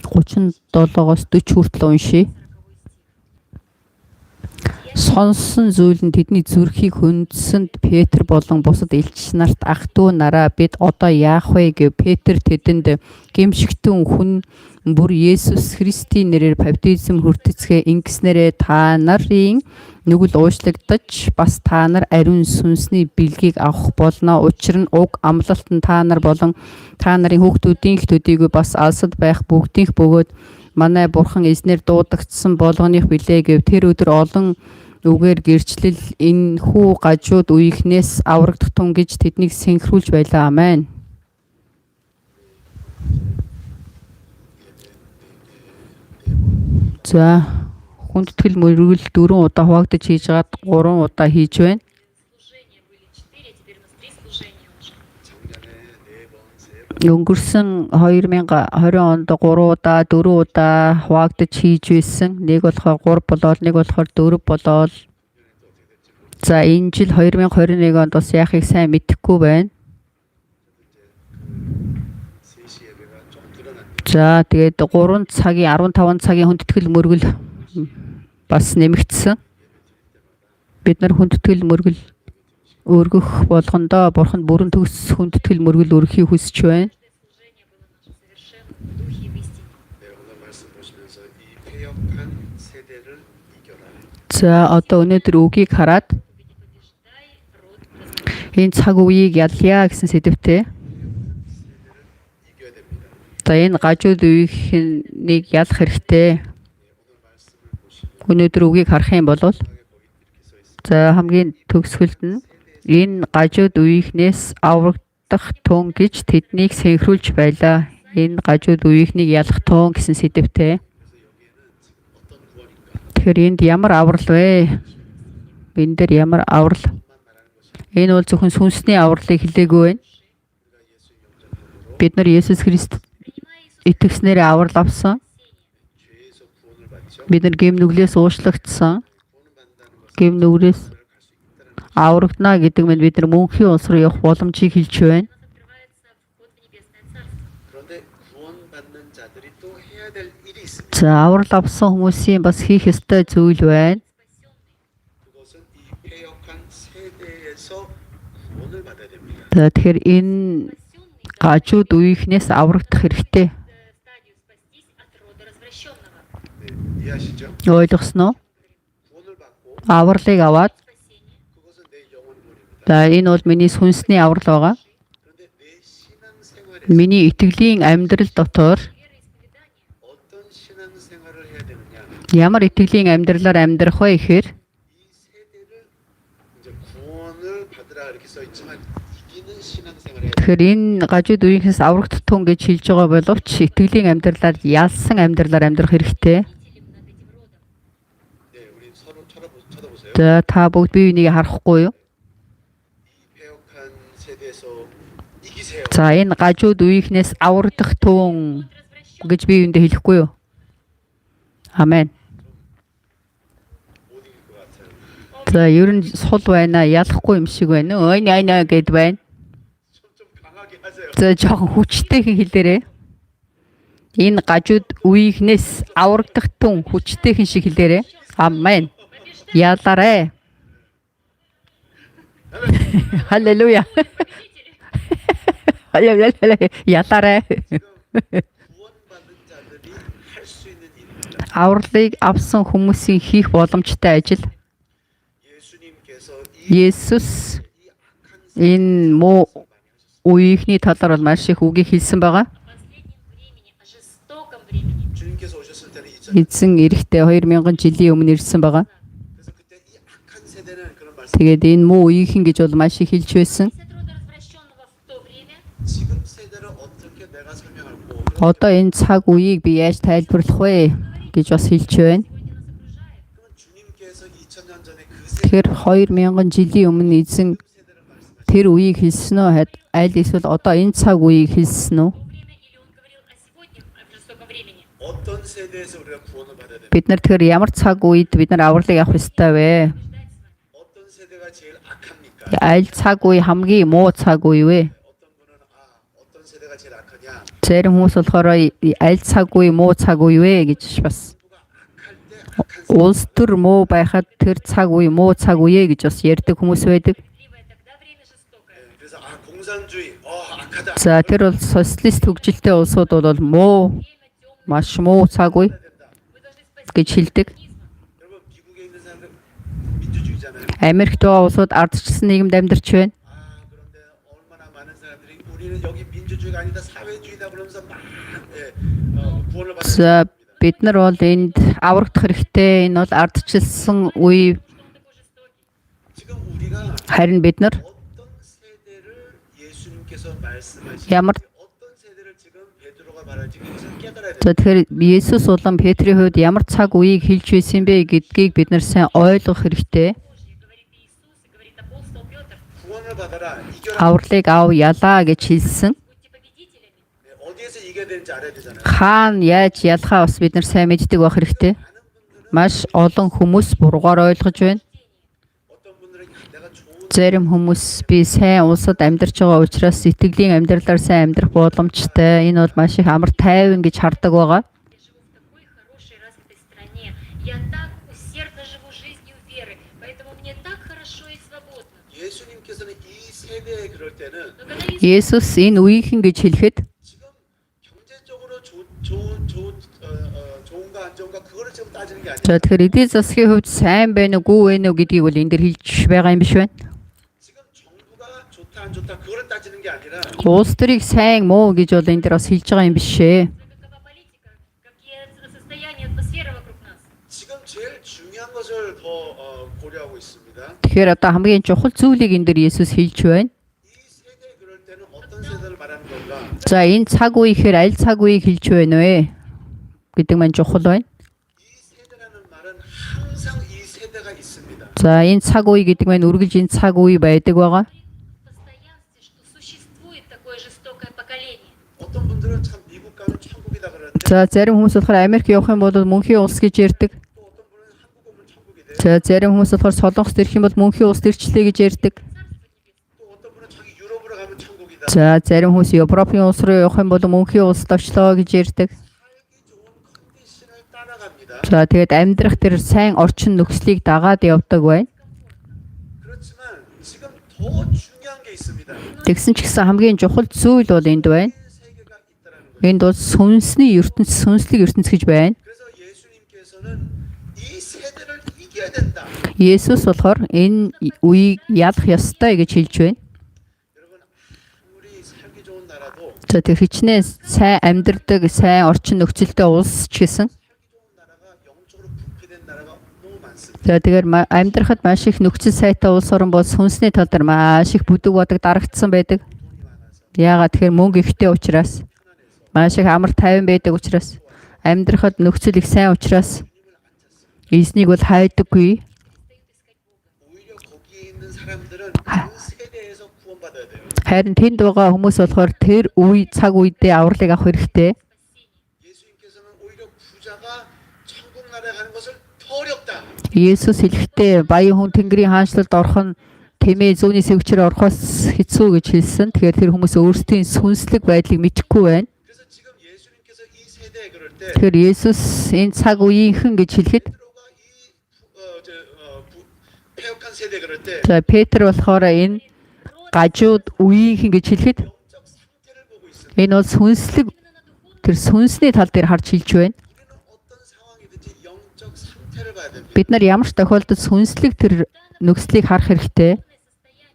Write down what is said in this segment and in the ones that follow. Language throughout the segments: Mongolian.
37-оос 40 хүртэл уншийе. Сонссон зүйл нь тэдний зүрхийг хөндсөнд Петр болон бусад элч нарт: "Ах дүү нараа, бид одоо яах вэ?" гэв. Петр тэдэнд: "Гэмшигтэн хүн бүр Есүс Христийн нэрээр баптизм хүртэцгээ, ингэснээрээ та нарын нүгэл уучлагдаж, бас та нар ариун сүнсний бэлгийг авах болно. Учир нь уг амлалт нь та нар болон та нарын хүүхдүүдийнх төдийгүй бас алсад байх бүгдийнх бөгөөд манай Бурхан эзнээр дуудагдсан болгоных билээ" гэв. Тэр өдөр олон үгээр гэрчлэл энэхүү гажууд үеийнхнээс аврагдах тун гэж тэднийг сэнхрүүлж байлаа. Амен. За, хүндэтгэл мөргөл 4 удаа хуваагдаж хийж байгаад 3 удаа хийж байна. Служения были 4, а теперь у нас 3 служения уже. 작년에 네 번, 세 번, Өнгөрсөн 2020 онд 3 удаа, 4 удаа хуваагдаж хийж байсан. Нэг болохоор 3 болоод, нэг болохоор 4 болоод. За, энэ жил 2021 онд бас яахыг сайн мэдэхгүй байна. 3시 예배가 좀 늘어났네요. За, тэгээд 3 цагийн 15 цагийн хүндэтгэл мөргөл бас нэмэгдсэн. Бид нар хүндэтгэл мөргөл өргөх болгондоо Бурханд бүрэн төгс хүндэтгэл мөргөл өргөхийг хүсэж байна. Каждое служение было наше совершенно в духе и в истине. 네, 오늘 말씀 보시면서 이 패역한 세대를 이겨라. За, одоо өнөөдөр үгийг хараад Проповеди «Побеждай род развращенный». энэ цаг үеийг ялъя гэсэн сэдэвтэй. 세대를 이겨야 됩니다. За, энэ гажууд үеийнхнийг ялах хэрэгтэй. 네, 오늘 말씀을 보시면 Өнөөдөр үгийг харах юм бол 마지막에 거기 이렇게 써 있습니다. за, хамгийн төгсгөлд нь энэ гажууд үеийнхнээс аврагдах тун гэж тэднийг сэнхрүүлж байлаа. Энэ гажууд үеийнхнийг ялах тун гэсэн сэдэвтэй. 그래서 여기에는 지금 어떤 구원인가? Тэгэхээр энд ямар аврал вэ? Энэ дээр ямар аврал? 만 말하는 것이 Энэ бол зөвхөн сүнсний авралыг хэлээгүй байна. 우리가 예수 영접함으로 Бид нар Есүс Христ Принимая Иисуса итгэснээр аврал авсан. 죄에서 구원을 받죠. Бид нар гэм нүглээс уучлагдсан. 구원을 받는다는 것은 Гэм нүглээс 나라를 갈수 있다는 것입니다. аврагдана гэдэг нь бид нар мөнхийн улс руу явах боломжийг хэлж байна. у нас открывается вход в небесное царство. 그런데 구원받는 자들이 또 해야 될 일이 있습니다. За, аврал авсан хүмүүсийн бас хийх ёстой зүйл байна. Спасенный. 그것은 이 패역한 세대에서 구원을 받아야 됩니다. За, тэгэхээр энэ Спасенный гажууд үеийнхнээс аврагдах хэрэгтэй. стадию спастись от рода развращенного. 네, 이해하시죠? Ойлгосноо? 구원을 받고 Авралыг аваад Спасение. 그것은 내 영혼 구원입니다. за, энэ бол миний сүнсний аврал байгаа. 그런데 내 신앙생활에서 Миний итгэлийн амьдрал дотор Вероисповедание. 어떤 신앙생활을 해야 되느냐? ямар итгэлийн амьдралаар амьдрах вэ гэхээр 이 세대를 이제 구원을 받으라 이렇게 써 있지만 이기는 신앙생활을 해야 тэгэхээр энэ гажууд үеийнхээс аврагдах тун гэж хэлж байгаа боловч итгэлийн амьдралаар ялсан амьдралаар амьдрах хэрэгтэй. Победителем над этим родом. 네, 우리 서로 쳐다보세요. За, та бүгд бие биенийг харахгүй юу? 이 패역한 세대에서 이기세요. За, энэ гажууд үеийнхнээс аврагдах тун Род развращенный. гэж бие биендээ хэлэхгүй юу? Амен. 못 이길 것 같아요. За, ер нь сул байна, ялахгүй юм шиг байна. Ой, най най гэд байна. 좀 강하게 하세요. За, жоохон хүчтэйхэн хэлээрэй. Энэ гажууд үеийнхнээс аврагдах тун хүчтэйхэн шиг хэлээрэй. Амен. Ялаарэ. Халелуя. Победители. Халелуя. Ялаарэ. 구원받은 자들이 할 수 있는 일입니다. Авралыг авсан хүмүүсийн хийх боломжтой ажил. 예수님께서 이, Есүс 이 악한 энэ муу 세상을 많이 하셨습니다. үеийнхний талаар бол маш их үгийг хэлсэн байгаа. О последнем времени, о жестоком времени. 주님께서 오셨을 때는 2000 Эзэн эрэхтэй 2000 жилийн өмнө ирсэн байгаа. 그래서 그때 이 악한 세대는 그런 말씀 Тэгээд энэ муу үеийнхэн гэж бол маш их хэлж байсан. От рода развращенного в то время 지금 세대를 어떻게 내가 설명할고 Одоо энэ цаг үеийг би яаж тайлбарлах вэ гэж бас хэлж байна. сегодня нас окружает. 그러면 주님께서 2000년 전에 그 세대 Тэгэхээр 2000 жилийн өмнө эзэн 세대를 말씀하셨 тэр үеийг хэлсэн үү? Аль эсвэл одоо энэ цаг үеийг хэлсэн үү? В то время или он говорил о сегодня, о жестоком времени. 어떤 세대에서 우리가 구원을 받아야 됩니까? Бид нар тэгэхээр ямар цаг үед бид нар авралыг авах ёстой вэ? Побеждать с вами. 어떤 세대가 제일 악합니까? Аль цаг үе хамгийн муу цаг үе вэ? 어떤 분은 아 어떤 세대가 제일 악하냐? За, Зарим хүмүүс болохоор аль цаг үе муу цаг үе вэ гэж бас 정부가 악할 때 악한 세대. улс төр муу байхад тэр цаг үе муу цаг үе гэж бас ярьдаг хүмүүс байдаг. Справедливое, тогда время жестокое. 예, 그래서 아 공산주의, 악하다. За тэр бол социалист хөгжилтэй улсууд бол муу Время темное. маш муу цаг үе 해야 된다. Вы должны спасти гэж хэлдэг. коммунизма. 여러분 미국에 있는 사람들 민주주의잖아요. Америкт байгаа улсууд ардчилсан нийгэмд амьдарч байна. 아 그런데 얼마나 많은 사람들이 우리는 여기 민주주의가 아니다 사회주의다 그러면서 막 예, 구원을 받는 За бид нар бол энд аврагдах хэрэгтэй. Энэ бол ардчилсан үе. Что он такой жестокий? 지금 우리가 Харин бид нар 어떤 세대를 예수님께서 말씀하시는지 ямар 어떤 세대를 지금 베드로가 말할지 이것을 깨달아야 За 됩니다. тэгэхээр Есүс болон Петрийн хувьд ямар цаг үеийг хэлж байсан бэ гэдгийг бид нар сайн ойлгох хэрэгтэй. Божий, говорит Иисус и говорит апостол Петр. 구원을 받아라 이겨라. Авралыг ав ялаа гэж хэлсэн. Будьте победителями. 네, 어디에서 이겨야 되는지 알아야 되잖아요. Хаана яаж ялхаа бас бид нар сайн мэддэг байх хэрэгтэй. 많은 분들은 Маш олон хүмүүс буруугаар ойлгож байна. 어떤 분들은 야, 내가 좋은 Зарим хүмүүс би сайн улсад амьдарч байгаа учраас итгэлийн амьдралаар сайн амьдрах боломжтой. Энэ бол маш их амар тайван гэж хардаг байгаа. Я живу в такой хорошей, развитой стране. Я так усердно живу жизнью веры, поэтому мне так хорошо и свободно. 예수님께서는 이 세대에 그럴 때는 Но когда Иисус Есүс энэ үеийнхэн гэж хэлэхэд 지금 경제적으로 좋은가 안 좋은가 그거를 지금 따지는 게 아니라 за тэгэхээр эдийн засгийн хувьд сайн байна уу, гүү байна уу гэдгийг бол энэ дэр хэлж байгаа юм биш байна. 지금 정부가 좋다 안 좋다 그거를 따지는 게 아니라 Улс төрийг сайн муу гэж бол энэ дэр бас хэлж байгаа юм биш ээ. какова политика, какие состояние атмосферы вокруг нас. 지금 제일 중요한 것을 더 고려하고 있습니다. Тэгэхээр одоо хамгийн чухал зүйлийг энэ дэр Есүс хэлж байна. 이 세대 그럴 때는 어떤 세대를 말하는 건가? За энэ цаг үе ихээр аль цаг үеийг хэлж байна вэ гэдэг маань чухал байна. 이 세대라는 말은 항상 이 세대가 있습니다. За энэ цаг үе гэдэг маань үргэлж энэ цаг үе байдаг байгаа. В постоянстве, что существует такое жестокое поколение. 어떤 분들은 참 미국 가면 천국이다 그러는데 За зарим хүмүүс болохоор Америк явах юм бол мөнхийн улс гэж ярьдаг. 또 어떤 분은 한국 오면 천국이 돼. За зарим хүмүүс болохоор Солонгост ирэх юм бол мөнхийн улс ирчлээ гэж ярьдаг. Царство небесное. 또 어떤 분은 저기 유럽으로 가면 천국이다. За зарим хүмүүс Европын улс руу явах юм бол мөнхийн улсад очлоо гэж ярьдаг. 살기 좋은 컨디션을 따라갑니다. За тэгээд амьдрах тэр сайн орчин нөхцөлийг дагаад явдаг байна. 그렇지만 지금 더 중요한 게 있습니다. Тэгсэн ч гэсэн хамгийн чухал зүйл бол энд байна. 세계가 있다라는 거예요. Энд бол сүнсний ертөнц, сүнслэг ертөнц гэж байна. 그래서 예수님께서는 이 세대를 이겨야 된다. Есүс болохоор энэ үеийг ялах ёстой гэж хэлж байна. 여러분 아무리 살기 좋은 나라도 За тэр хичнээн сайн амьдрдаг, сайн орчин нөхцөлтэй улс ч гэсэн 살기 좋은 나라가 영적으로 부패된 나라가 너무 많습니다. за тэгэхээр амьдрахад маш их нөхцөл сайтай улс орон бол сүнсний тал дээр маш их бүдэг бодог дарагдсан байдаг. 돈이 많아서 Яагаад тэгэхээр мөнгө ихтэй учраас 편안해서 маш их амар тайван байдаг учраас амьдрахад нөхцөл их сайн учраас 주님을 안 찾습니다. эзнийг бол хайдаггүй. Перестают искать Бога. 오히려 거기에 있는 사람들은 그 세대에서 구원받아야 돼요. Харин тэнд байгаа хүмүүс болохоор тэр үе цаг үедээ авралыг авах хэрэгтэй. Спасение. 예수님께서는 오히려 부자가 천국 나라에 가는 것을 더 어렵다. Есүс хэлэхдээ баян хүн Тэнгэрийн хаанчлалд орох нь тэмээ зүүнний сэвчээр орохоос хэцүү гэж хэлсэн. Тэгэхээр тэр хүмүүс өөрсдийн сүнслэг байдлыг мэдэхгүй байна. 그래서 지금 예수님께서 이 세대에 그럴 때 Тэгэхээр Есүс энэ цаг үеийнхэн гэж хэлэхэд 베드로가 이 부, 어, 저, 어, 부, 폐역한 세대 그럴 때 за Петр болохоор энэ гажууд үеийнхэн гэж хэлэхэд 영적 상태를 보고 있습니다. энэ бол сүнслэг Именно на духовном тэр сүнсний тал дээр харж хэлж байна. 우리는 어떤 상황이든지 영적 상태를 봐야 됩니다. Бид нар ямар ч тохиолдолд сүнслэг тэр нөхцөлийг харах хэрэгтэй. состояние.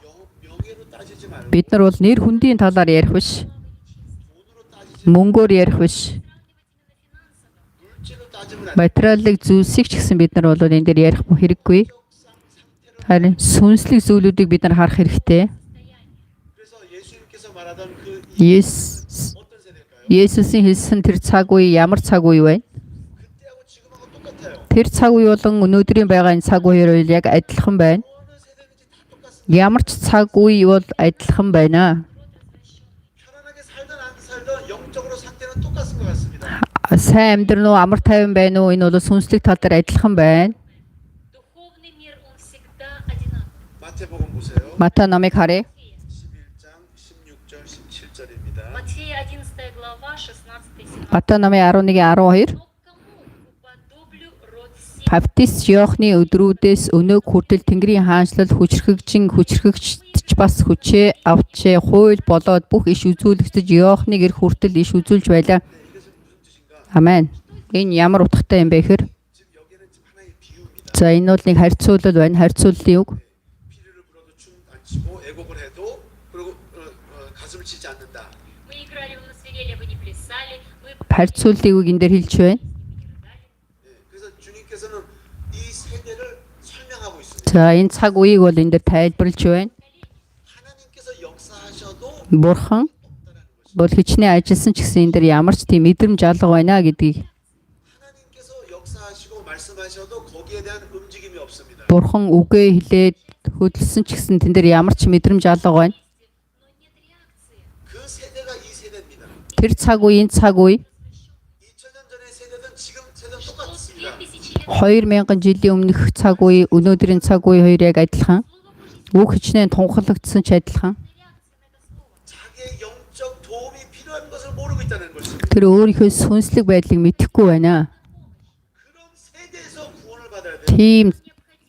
우리는 명예로 따지지 말고 Бид нар бол нэр хүндийн талаар ярих биш, 돈으로 따지지 мөнгөөр ярих биш, Сравнивать именно финансово. 물질로 따지면 안 돼요. материалын зүйлсийг ч гэсэн бид нар бол энэ дээр ярих хэрэггүй. 영적 상태를 Харин сүнслэг зүйлүүдийг бид нар харах хэрэгтэй. Состояние. 그래서 예수님께서 말하던 그 이 Есүс 어떤 세대일까요? Есүсийн хэлсэн тэр цаг үе ямар цаг үе вэ? 그때하고 지금하고 똑같아요. Тэр цаг үе болон өнөөдрийн байгаа энэ цаг үе хоёр яг адилхан байна. 어느 세대든지 다 똑같습니다. Ямар ч цаг үе бол адилхан байна. Род развращенный. 편안하게 살든 안 살든 영적으로 상태는 똑같은 것 같습니다. Сайн амьдран уу, амар тайван байна уу? Энэ бол сүнслэг тал дээр адилхан байна. Духовный мир, он всегда одинаков. 마태복음 보세요. Матай номыг харъя. 11장 16절 17절입니다. Матфея 11, глава, 16-17. Матай номын 11:12. Но к кому уподоблю род сей? Баптист Иохны өдрүүдээс өнөөг хүртэл Тэнгэрийн хаанчлал хүчрхэгжин хүчрхэгчд ч бас хүчээ авчээ хууль болоод бүх иш үзүүлэгчид Иохныг ирэх хүртэл иш үзүүлж байлаа. 네, 이것은 무슨 뜻인가? Амен. Энэ ямар утгатай юм бэ гэхээр 지금 여기는 지금 하나의 비유입니다. за энэ бол нэг харьцуулал байна. Харьцууллын үг. 피리를 불어도 춤 안 추고 애곡을 해도 그리고 가슴을 치지 않는다. Мы играли вам на свирели, а вы не плясали. Мы Харьцууллын үг энэ дээр хэлж байна. вы не рыдали. 네, 그래서 주님께서는 이 세대를 설명하고 있습니다. За энэ цаг үеийг бол энэ дээр тайлбарлаж байна. 하나님께서 역사하셔도 Бурхан 없다라는 것입니다. бол хичнээн ажилласан ч гэсэн энэ дээр ямар ч тийм мэдрэмж алга байна гэдгийг 하나님께서 역사하시고 말씀하셔도 거기에 대한 움직임이 없습니다. Бурхан үгээ хэлээд хөдөлсөн ч гэсэн тэн дээр ямар ч мэдрэмж алга байна. Но нет реакции. 그 세대가 이 세대입니다. Тэр цаг үе энэ цаг үе 2000년 전의 세대든 지금 세대는 Что 똑같습니다. 2000 лет 2000 жилийн өмнөх цаг үе өнөөдрийн цаг үе хоёр яг адилхан. Слово Божье Үг хичнээн тунхаглагдсан ч адилхан. реакция на это слово. 자기의 영적 도움이 필요한 것을 모르고 있다는 것입니다. Тэр өөрийнхөө сүнслэг байдлыг мэдэхгүй байна. 그런 세대에서 구원을 받아야 돼요. Тийм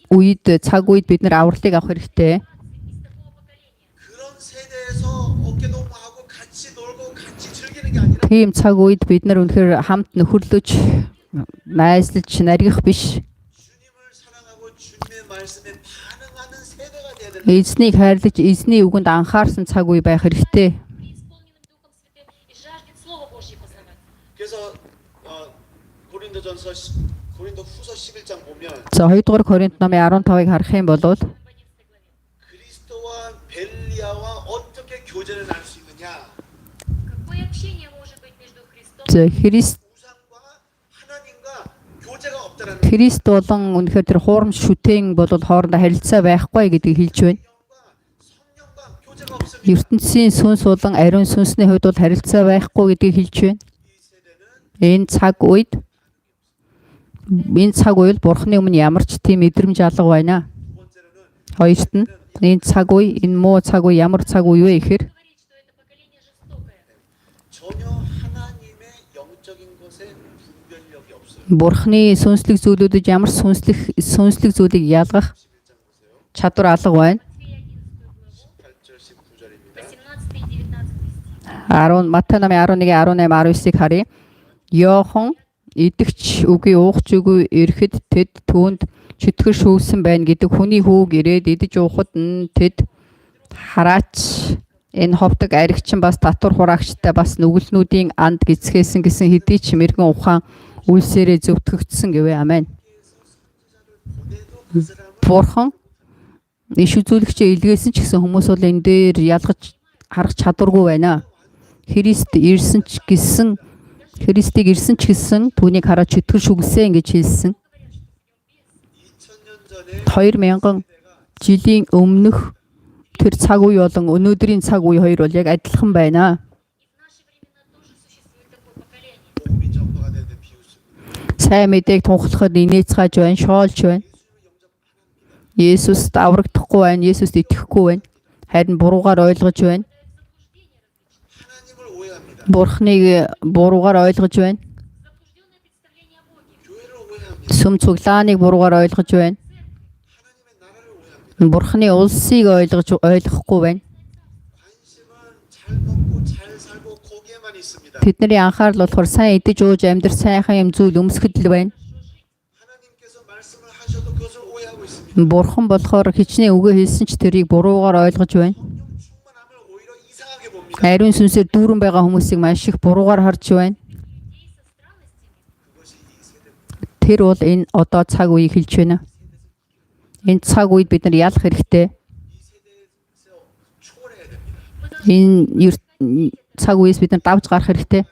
үед цаг үед бид нар авралыг авах хэрэгтэй. Из такого поколения. 그런 세대에서 어깨동무하고 같이 놀고 같이 즐기는 게 아니라 Тийм цаг үед бид нар үнэхээр хамт нөхөрлөж, найзлаж, наргих биш. 주님을 사랑하고 주님의 말씀에 반응하는 세대가 돼야 되는 Эзнийг хайрлаж, эзний үгэнд анхаарсан цаг үе байх хэрэгтэй. Преисполненным Духом Святым и жаждет Слово Божье познавать. 그래서 고린도전서 고린도 후서 11장 보면 За 2 дугаар Коринт номын 15-ыг харах юм бол В 11 главе. 그리스도와 벨리아와 어떻게 교제를 나눌 수 있느냐? Какое общение может быть между Христом за Христ 우상과 하나님과 교제가 없다라는 Христ болон үнэхээр тэр хуурамч шүтэн бол хоорондоо харилцаа байхгүй гэдгийг хэлж байна. 영과 성령과 교제가 없습니다. ертөнцийн сүнс болон ариун сүнсний хувьд бол харилцаа байхгүй гэдгийг хэлж байна. 이 세대는 Энэ цаг үед бурхны өмнө ямар ч тийм мэдрэмж алга байна. 두 번째로는 Хоёрт нь энэ цаг үе, энэ муу цаг үе ямар цаг үе вэ гэхээр говорит, что это поколение жестокое? 전혀 하나님의 영적인 것에 분별력이 없어요. бурхны сүнслэг зүйлүүдэд ямар сүнслэг зүйлийг ялгах 11장 보세요. чадвар алга байна. Матфея 11 главу, 18절 19절입니다. 18 и 19 стих. 10 Матай номын 11 18 19-ыг харъя. Йохан идэгч үгүй уугч үгүй ирэхэд тэд түүнд чөтгөр шүүлсэн байна гэдэг хүний хүүг ирээд идэж уухад нь тэд хараач энэ ховдог аригчин бас татвар хураагчтай бас нүгэлнүүдийн анд гисгэсэн гэсэн хэдий ч мэрэгэн ухаан үйлсээрээ зөвтгөгдсөн гэвэ. Амен. 보내도 그 사람은 Бурхан иш үзүүлэгчээ илгээсэн ч гэсэн хүмүүс бол энэ дээр ялгаж харах чадваргүй байна. Христ ирсэн ч гэсэн Христийг ирсэн ч гэсэн түүнийг хараад чөтгөр шүглсэн гэж хэлсэн. 2000년 전에 2000 жилийн өмнөх тэр цаг үе болон өнөөдрийн цаг үе хоёр бол яг адилхан байна. И в наши времена тоже существует такое поколение. 복음이 전파가 되는데 비웃습니다. Сайн мэдээг тунхлахад инээцгааж байна, шоолж байна. 예수님을 영접 안 합니다. Есүст аврагдахгүй байна, Есүст итгэхгүй байна. Харин буруугаар ойлгож байна. Заблуждения различные. 하나님을 오해합니다. Бурхныг буруугаар ойлгож байна. Заблужденное представление о Боге. 교회를 오해합니다. Сүм цуглааныг буруугаар ойлгож байна. 하나님의 나라를 오해합니다. Бурхны улсыг ойлгож ойлгохгүй байна. 관심은 잘 먹고 잘 살고 거기에만 있습니다. Тэдний анхаарал болохоор сайн идэж ууж амьдр сайхан юм зүйл өмсгөд л байна. 하나님께서 말씀을 하셔도 그것을 오해하고 있습니다. Бурхан болохоор хичнээн үгээ хэлсэн ч тэрийг буруугаар ойлгож байна. 성령 충만함을 오히려 이상하게 봅니다. Ариун сүнсээр дүүрэн байгаа хүмүүсийг маш их буруугаар харж байна. Людей со странностями. 그것이 이 세대입니다. Тэр бол энэ одоо цаг үеийг хэлж байна. Энэ цаг үед бид нар ялах хэрэгтэй. 이 세대에서 초월해야 됩니다. Мы должны Энэ цаг үеэс бид нар давж гарах хэрэгтэй.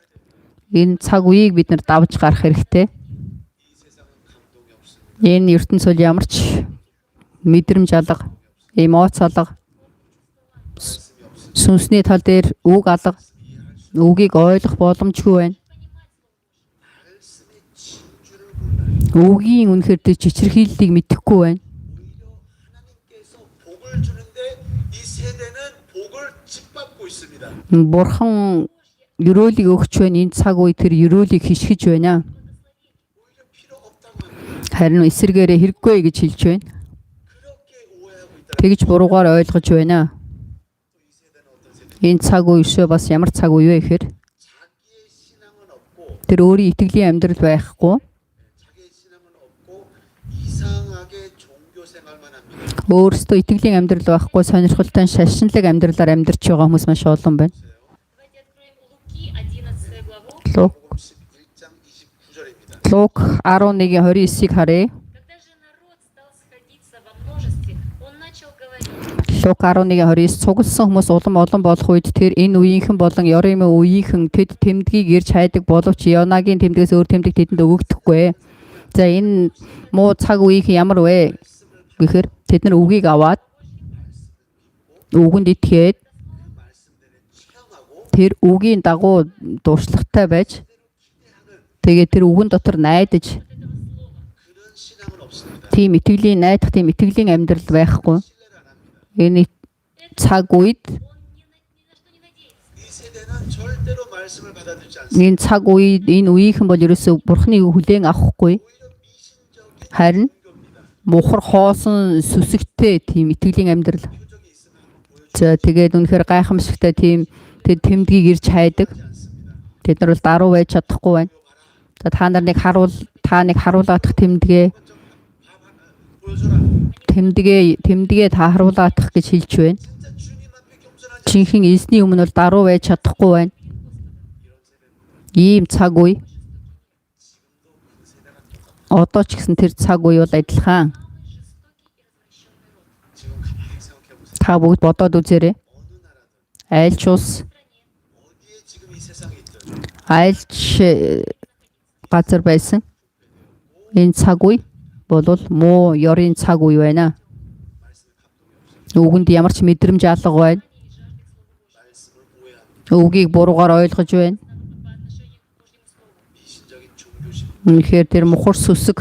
Энэ цаг үеийг бид нар давж гарах хэрэгтэй. 이 세상은 감동이 없습니다. Энэ ертөнц бол ямар ч мэдрэмж алга, эмоц алга, 말씀이 없습니다. сүнсний тал дээр үг алга, 이해할 수 үгийг ойлгох боломжгүй байна. 말씀의 진주를 몰라요. Үгийн үнэхээр тэр чичирхийллийг мэдэхгүй байна. 오히려 하나님께서 복을 주는데 이 세대는 복을 짓밟고 있습니다. Бурхан Ерөөлийг өгч байна. Энэ цаг үе тэр ерөөлийг хишгэж байна. 오히려 필요 없다고 합니다. Харин эсэргээрээ хэрэггүй гэж хэлж байна. 그렇게 오해하고 있다. Тэгж буруугаар ойлгож байна. 이 세대는 어떤 세대? Энэ цаг үе өшөө бас ямар цаг үе вэ гэхээр 자기의 신앙은 없고 тэр өөрийн итгэлийн амьдрал байхгүй. 자기의 신앙은 없고 이상하게 종교 생활만 합니다. Өөрсдөө итгэлийн амьдрал байхгүй сонирхолтой шашинлаг амьдралаар амьдарч байгаа хүмүүс маш олон байна. Давайте откроем Луки 11 главу. Лук 복음 11장 29절입니다. Лук 11:29-ийг харъя. Когда же народ стал сходиться во множестве, он начал говорить. Лук 11:29 цугласан хүмүүс улам олон болох үед тэр энэ үеийнхэн болон Ёримын үеийнхэн тэд тэмдгийг ирж хайдаг боловч Йонагийн тэмдгээс өөр тэмдэг тэдэнд өгөгдөхгүй. За энэ муу цаг үеийнхэн ямар вэ гэхээр тэд нар үгийг аваад үгэнд итгээд 그 말씀들을 체험하고 тэр үгийн дагуу дуршлагатай байж тэгээд тэр үгэн дотор найдаж Вот этого слова. 그런 신앙은 없습니다. тийм итгэлийн найдах тийм итгэлийн амьдрал байхгүй. 신뢰를 안 합니다. Энэ цаг үед Он ни на что не надеется. 이 세대는 절대로 말씀을 받아들이지 않습니다. энэ цаг үед энэ үеийнхэн бол ерөөсөө бурхны үг хүлээн авахгүй. 오히려 미신적인 Харин 종교입니다. мухар хоосон сүсэгтэй тийм итгэлийн амьдрал. 표적이 있으면 한번 보여주지 За тэгээд үнэхээр гайхамшигтай тийм тэр тэмдгийг ирж хайдаг. 않습니다. Тэд нар бол даруй байж чадахгүй байна. За та нар нэг харуул та нэг харуулаадах тэмдэгэ 밥 하나 보여줘라. тэмдэгэ тэмдэгэ та харуулаадах гэж хэлж байна. 진짜 주님 앞에 겸손하지 Жинхэнэ эзний өмнө бол даруй байж чадахгүй байна. 이런 세대입니다. Ийм цаг үе 지금도 그 세대가 똑같아요. одоо ч гэсэн тэр цаг үе бол адилхан. Самый жестокий и развращенный род. 지금 가만히 생각해 보세요. Та бүгд бодоод үзээрэй. 어느 나라든 Аль ч улс, Стране 어디에 지금 이 세상에 있든 аль ч газар байсан энэ цаг үе бол муу ёрын цаг үе байна. 말씀에 감동이 없어요. Үгэнд ямар ч мэдрэмж алга байна. и жажды к Слову Божьему. 말씀을 오해합니다. Үгийг буруугаар ойлгож байна. По отношению к Божьему Слову. 미신적인 종교심 Үнэхээр тэр мухар сүсэг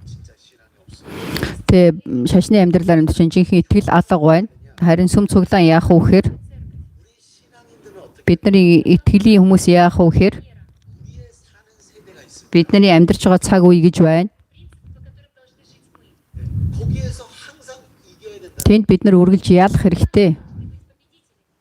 진짜 신앙이 없어요. тэ шашны амьдралаар амьдарч чинь жинхэнэ итгэл алга байна. Харин сүм цуглаан яах вэ гэхээр 우리 신앙인들은 어떻게 бидний итгэлийн хүмүүс яах вэ гэхээр 우리의 사는 세대가 있습니다. бидний амьдарч байгаа цаг үе гэж байна. Принципы, по которым должны жить мы. 네, 거기에서 항상 이겨야 된다. Тэнд бид нар үргэлж ялах хэрэгтэй. Должны быть победителями.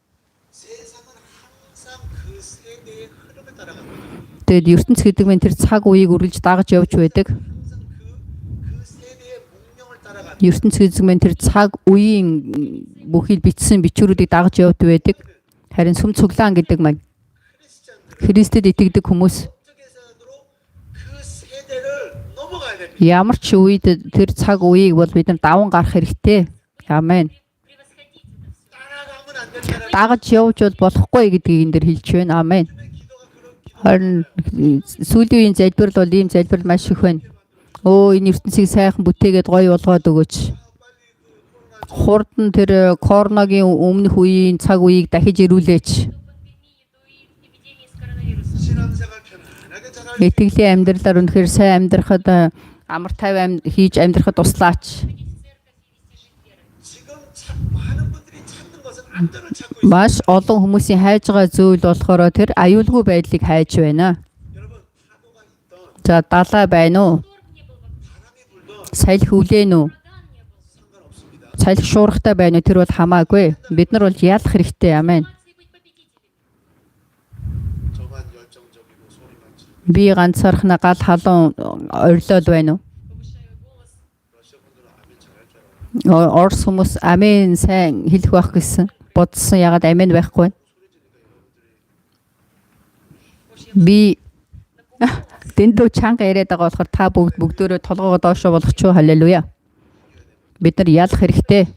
세상은 항상 그 세대의 흐름을 따라갑니다. Тэгээд ертөнц гэдэг нь тэр цаг үеийг үргэлж дагаж явж байдаг. 항상 그 세대의 문명을 따라갑니다. ертөнц гэдэг нь тэр цаг үеийн бүхий л бичсэн бичвэрүүдийг дагаж явд байдаг. Харин сүм цуглаан гэдэг маань 크리스찬들은 Христэд итгэдэг хүмүүс 어떻게 해서라도 그 세대를 넘어가야 됩니다. ямар ч үед тэр цаг үеийг бол бид нар даван гарах хэрэгтэй. Амен. Превосходить это все. 따라가면 안 된다는 Дагаж явж бол болохгүй гэдгийг энэ дэр хэлж байна. Амен. 요즘에 기도가 그런 기도 Харин сүүлийн үеийн залбирал бол ийм залбирал маш их байна. Өө энэ ертөнцийг сайхан бүтээгээд гоё болгоод өгөөч. 빨리 그 코로나 Хурдан тэр коронагийн өмнөх үеийн цаг үеийг дахиж ирүүлээч. До пандемии, до эпидемии с коронавирусом. 신앙생활 편안하게 잘할 수 Итгэлийн амьдралаар үнэхээр сайн амьдрахад амар тайван хийж амьдрахад туслаач. Ходить в церковь и вести жизнь веры. 지금 참 많은 분들이 찾는 것은 안전을 찾고 있습니다. Маш олон хүмүүсийн хайж байгаа зүйл болохоор тэр аюулгүй байдлыг хайж байна. 여러분 파도가 있던 За далай байна уу? Шторм не был вокруг, 바람이 불던 Салхи хүлээн үү? ураган не был. 상관없습니다. Салхи шуургатай байна уу? Тэр бол хамаагүй. Бид нар бол ялах хэрэгтэй. Амен. Ситуации быть победителями. 저만 열정적이고 소리만 지르고 Би ганцаархнаа гал халуун орилол байна уу? Повышаю голос. 러시아 분들은 아멘 잘할 줄 알아요. Орос хүмүүс амен сайн хэлэх байх гэсэн бодсон. Ягаад амен байхгүй вэ? 소리 지르니까 여러분들이 Уж я Би напугала вас. дэндүү чанга яриад байгаа болохоор та бүгд бүгдөөрөө толгоогоо доошоо болгочихоо. Халелуя. Бид нар ялах хэрэгтэй. 이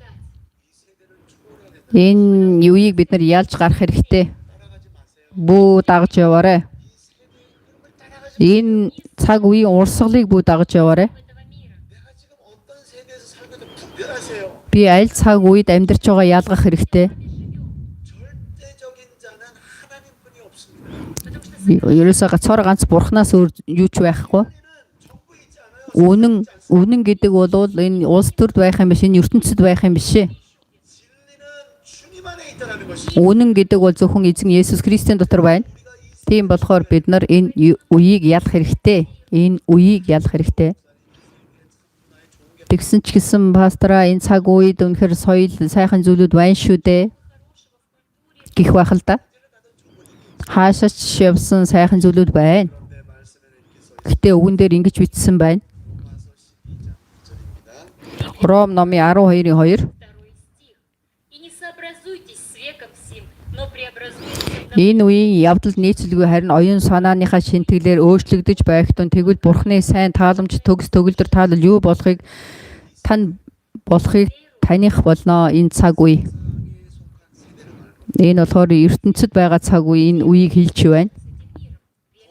세대를 초월해야 된다. Энэ юуийг бид нар ялж гарах хэрэгтэй. 따라가지 마세요. Бүү дагаж яваарай. 이 세대의 흐름을 따라가지 Энэ цаг үеийн урсгалыг бүү дагаж яваарай. Этого мира. 내가 지금 어떤 세대에서 살고 있는지 분별하세요. Би аль цаг үед амьдарч байгаа ялгах хэрэгтэй. 절대적인 자는 하나님뿐이 없습니다. Потому что Ерөөсөө цор ганц бурхнаас өөр юу ч байхгүй. 진리는 정부에 있지 않아요. Үнэн үнэн гэдэг бол энэ улс төрд байх юм биш, энэ ертөнцид байх юм биш. 진리는 주님 안에 있다라는 것이 Үнэн гэдэг бол зөвхөн эзэн Есүс Христийн дотор байна. 우리가 이 Тийм болохоор бид нар энэ үеийг ялах хэрэгтэй. Энэ үеийг ялах хэрэгтэй. Тэгсэн ч гэсэн пастораа, энэ цаг үед үнэхээр соёл сайхан зүйлүүд байна шүү дээ гэх байх л да. Хаашаа ч явсан сайхан зүйлүүд байна. 내 말씀에는 이렇게 써 Гэтэ үгэн дээр ингэж бичсэн байна. 로마서 12장 2절입니다. Ром номын 12-ийн 2. Второй стих. «И не сообразуйтесь с веком сим, но преобразуйтесь Энэ үеийн явдал нийцэлгүй, харин оюун санааныхаа шинтгэлээр өөрчлөгдөж байх тун тэгвэл Бурхны сайн, тааламж, төгс төгөлдөр таалал юу болохыг тань болохыг таних болно. Энэ цаг үе. 세상에 속한 세대를 말하는 Энэ болохоор ертөнцид байгаа цаг үе, энэ үеийг хэлж байна.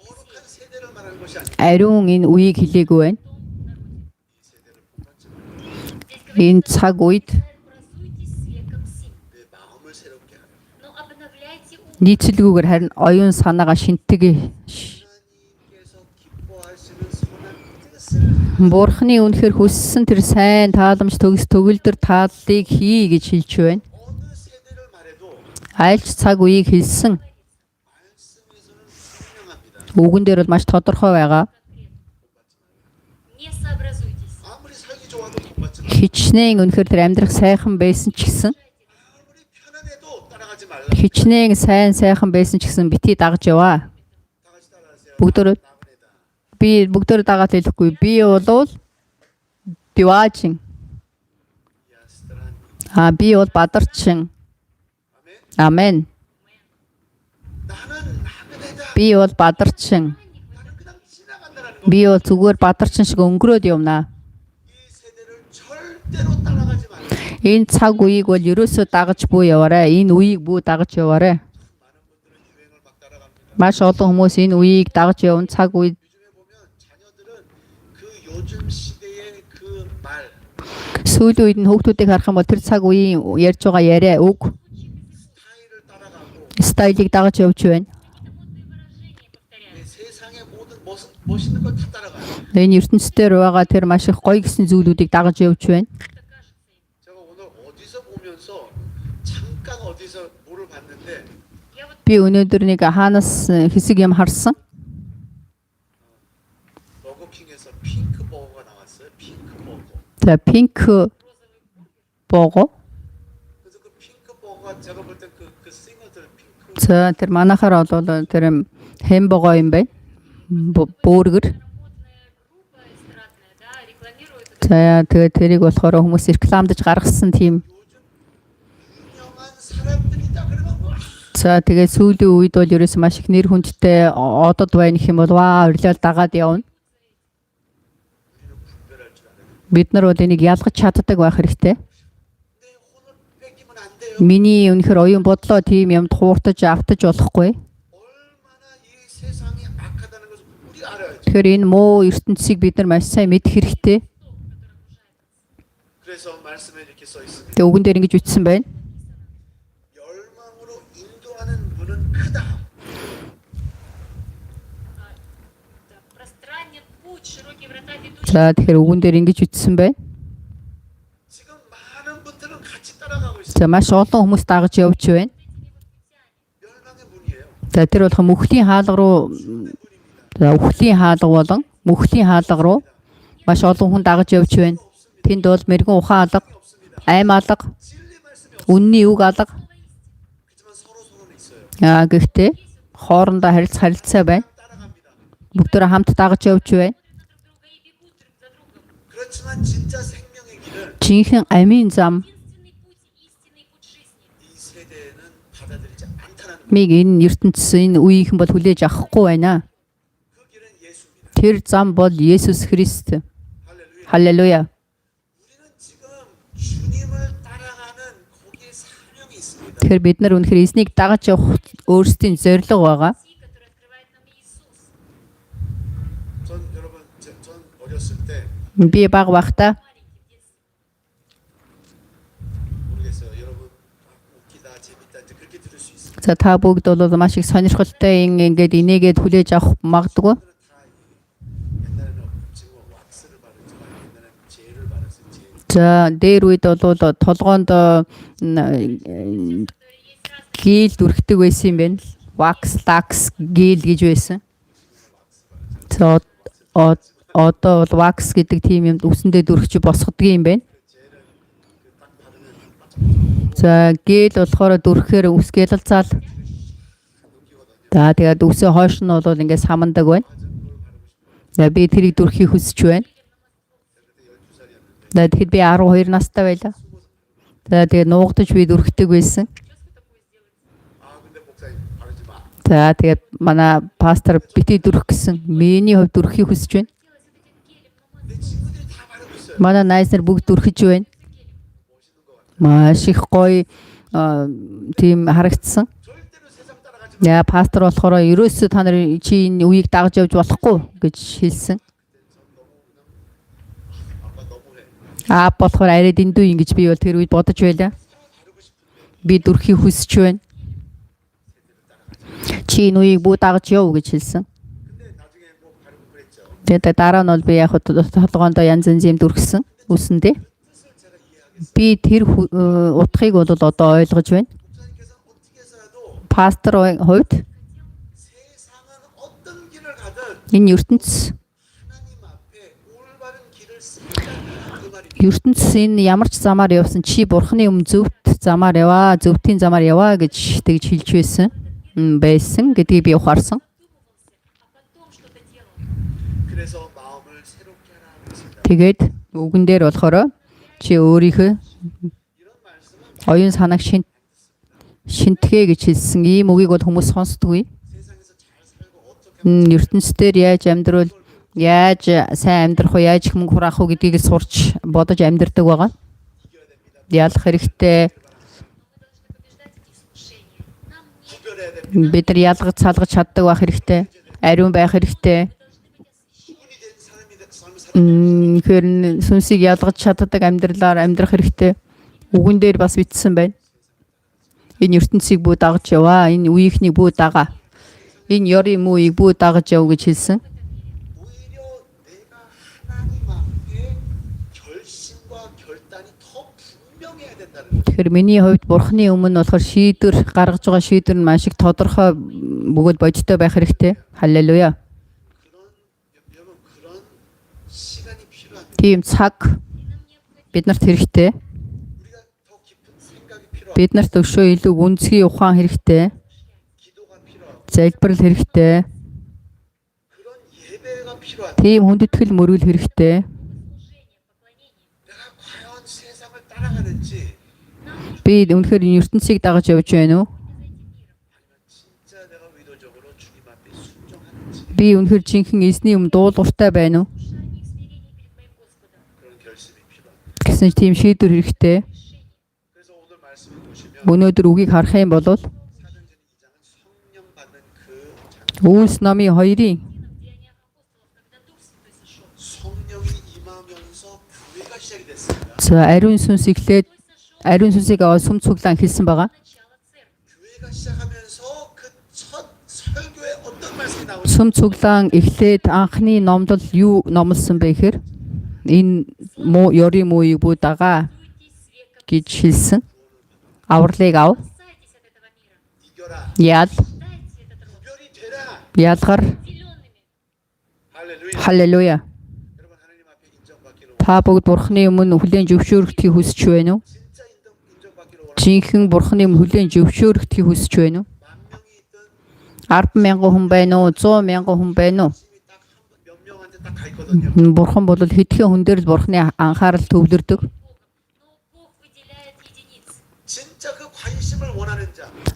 거룩한 세대를 말하는 것이 아니고 Ариун энэ үеийг хэлээгүй байна. 이 세대를 본받지 말고 Энэ цаг үед Сообразуйтесь с веком сим, 내 마음을 새롭게 하라. но обновляйте ум нийцэлгүйгээр харин оюун санаагаа шинтгэе. 하나님께서 기뻐하시는 선한 뜻을 Бурхны үнэхээр хүссэн тэр сайн, тааламж, төгс төгөлдөр тааллыг хий гэж хэлж байна. 어느 세대를 말해도 Аль ч цаг үеийг хэлсэн 말씀에서는 분명합니다. үгэн дээр бол маш тодорхой байгаа. Не сообразуйтесь. 아무리 살기 좋아도 본받지 말고 Хичнээн үнэхээр тэр амьдрах сайхан байсан ч гэсэн, 아무리 편안해도 따라가지 말라. хичнээн сайн сайхан байсан ч гэсэн бити дагаж яваа. 다 같이 따라하세요. бүгдөө 나그네다. Би бүгдөө дагаад хэлэхгүй. Би болвол диваажин. 야스트란. А би бол бадарчин. 아멘. Амен. 나는 나그네다. Би бол бадарчин. 나는 그냥 지나간다라는 거. Би бол зүгээр бадарчин шиг өнгөрөөд явна. 이 세대를 절대로 따라가지 말라. Энэ цаг үеийг бол ерөөсөө дагаж бүү яваарай. Энэ үеийг бүү дагаж яваарай. 많은 분들은 유행을 막 따라갑니다. Маш олон хүмүүс энэ үеийг дагаж явна. Цаг үе 요즘에 보면 자녀들은 그 요즘 시대의 그 말, сүүлийн үед нь хүүхдүүдийг харах юм бол тэр цаг үеийн ярьж байгаа яриа, үг, 스타일을 따라가고 стайлыг дагаж явж байна. Какие-то модные выражения повторяют. 이 세상의 모든 멋, 멋있는 걸 다 따라가요. Энэ ертөнцийн байгаа тэр маш их гоё гэсэн зүйлүүдийг дагаж явж байна. Это кажется им. 제가 오늘 어디서 보면서 잠깐 어디서 뭐를 봤는데 Я вот Би өнөөдөр нэг хаанаас хэсэг юм харсан. 버거킹에서 핑크 버거가 나왔어요. 핑크 버거. За, pink бого. 그래서 그 핑크 버거가 제가 볼 때 그 싱어들 핑크 За, тэр манайхаар бол тэр юм хэмбого юм байна. Бөөргөр. модная группа эстрадная, да, рекламирует это. За, тэгээд тэрийг болохоор хүмүүс рекламдаж гаргасан тийм. 요즘 유명한 사람들이다 그러면 와 За, тэгээд сүүлийн үед бол ерөөсөн маш их нэр хүндтэй одод байна гэх юм бол ваа орилол дагаад явна. 우리는 분별할 줄 알아요. Бид нар бол энийг ялгаж чаддаг байх хэрэгтэй. 내 혼을 뺏기면 안 돼요. Миний үнэхээр оюун бодлоо тийм юмд хууртаж автаж болохгүй. 얼마나 이 세상이 악하다는 것을 우리가 알아야죠. Тэгэхээр энэ муу ертөнцийг бид нар маш сайн мэдэх хэрэгтэй. 그래서 말씀에 이렇게 써 있습니다. Тэгээ үгэн дээр ингэж бичсэн байна. 열망으로 인도하는 문은 크다. Да, пространен путь, широкие врата, ведущие За, тэгэхээр үгэн дээр ингэж бичсэн байна. 지금 많은 분들은 같이 따라가고 있어요. За, маш олон хүмүүс дагаж явж байна. 멸망의 문이에요. За, тэр болох мөхлийн хаалга руу, 죽음의 문입니다. за, үхлийн хаалга болон мөхлийн хаалга руу маш олон хүн дагаж явж байна. Тэнд бол мэрэгэн ухаан алга, 없습니다. айм алга, 진리 말씀이 없습니다. үнний үг алга. 그렇지만 서로 서로는 있어요. Аа, гэхдээ хоорондоо харилцах харилцаа байна. 따라갑니다. Бүгдөө хамт дагаж явж байна. друг друга и бегут друг за другом. 그렇지만 진짜 생명의 길은 Жинхэнэ амийн зам Единственный путь, истинный путь жизни. 이 세대는 받아들이지 않다는 거예요. миг энэ ертөнцийн энэ үеийнхэн бол хүлээж авахгүй байна. 그 길은 예수입니다. Тэр зам бол Есүс Христ. 할렐루야. Халелуя. 우리는 지금 주님을 따라가는 거기에 사명이 있습니다. Тэгэхээр бид нар үнэхээр эзнийг дагаж явах өөрсдийн зорилго байгаа. Пути, который открывает нам Иисус. 전 여러분 전 어렸을 때 Би бага байхдаа Маленький в детстве. 모르겠어요. 여러분 아, 웃기다 재밌다 이제 그렇게 들을 수 있습니다. за, та бүгд бол маш их сонирхолтой ингээд инээгээд хүлээж авах магадгүй. 오늘은 다 이- 옛날에는 지금 왁스를 바르지만 옛날에는 젤을 발랐어요. 젤. За, дээр үед бол толгоонд Которые есть разные гел дүрхдэг байсан юм байна. Wax, lax, гел гэж байсан. За одоо бол wax гэдэг тийм юм үсэндээ дүрхч босгодог юм байна. За гел болохоор дүрхэхээр үс гялалзаал. За тэгээд үсээ хойш нь бол ингээд самандаг байна. За би тэрийг дүрхийг хүсэж байна. За тэгэхэд би 12 настай байлаа. За тэгээд нуугдаж би дүрхдэг байсан. За тэгээд манай пастор бити дүрх гэсэн. Миний хувьд дүрхийг хүсэж байна. Манай найз нар бүгд дүрхэж байна. Маш их гоё тийм харагдсан. Яа, пастор болохоор ерөөсөө та нар чи энэ үеийг дагаж явж болохгүй гэж хэлсэн. Аа болохоор арай дэндүү ингэж би бол тэр үед бодож байлаа. Би дүрхийг хүсэж байна. Чи энэ үеийг бүү дагаж яв гэж хэлсэн. Тэгээд дараа нь бол би яг толгоондоо янз янз юм дүрхсэн үсэндээ. Би тэр утгыг бол одоо ойлгож байна. Пастор хувьд энэ ертөнц энэ ямар ч замаар явсан чи бурхны өмнө зөвхт замаар яваа, зөвхтийн замаар яваа гэж тэгж хэлж байсан байсан гэдгийг би ухаарсан. Тэгээд үгэн дээр болохоор чи өөрийнхөө оюун санааг шинтгэ гэж хэлсэн. Ийм үгийг бол хүмүүс сонсдоггүй. ертөнцийн яаж амьдрал, яаж сайн амьдрах уу, яаж их мөнгө хураах уу гэдгийг сурч бодож амьдрдаг байгаа. Ялах хэрэгтэй. Бид нар ялгаж салгаж чаддаг байх хэрэгтэй. Ариун байх хэрэгтэй. Тэгэхээр сүнсийг ялгаж чаддаг амьдралаар амьдрах хэрэгтэй. Үгэн дээр бас бичсэн байна. Энэ ертөнцийг бүү дагаж яваа. Энэ үеийнхнийг бүү дагаа. Энэ ёрийн муу үеийг бүү дагаж яв гэж хэлсэн. Тэгэхээр миний хувьд бурхны өмнө болохоор шийдвэр гаргаж байгаа шийдвэр нь маш их тодорхой бөгөөд бодиттой байх хэрэгтэй. Халелуя. Тийм цаг биднэрт хэрэгтэй. Биднэрт өшөө илүү гүнзгий ухаан хэрэгтэй. Залбирал хэрэгтэй. Тийм хүндэтгэл мөргөл хэрэгтэй. Би үнэхээр энэ ертөнцийг дагаж явж байна уу? Би үнэхээр жинхэнэ эзний өмнө дуулууртай байна уу? Гэсэн тийм шийдвэр хэрэгтэй. Өнөөдөр үгийг харах юм бол Үйлс номын 2-ын за ариун сүнс эхлээд ариун сүнсийг аваад сүм цуглаан хэлсэн байгаа. Сүм цуглаан эхлээд анхны номлол юу номлосон бэ гэхээр энэ муу ёрийн мууийг бүү дагаа гэж хэлсэн. Авралыг ав. Ял. Ялгар. Халелуя. Та бүгд Бурхны өмнө хүлээн зөвшөөрөгдөхийг хүсэж байна уу? Жинхэнэ Бурхны өмнө хүлээн зөвшөөрөгдөхийг хүсэж байна уу? 10,000 хүн байна уу? 100,000 хүн байна уу? Бурхан бол хэдхэн хүн дээр л Бурхны анхаарал төвлөрдөг.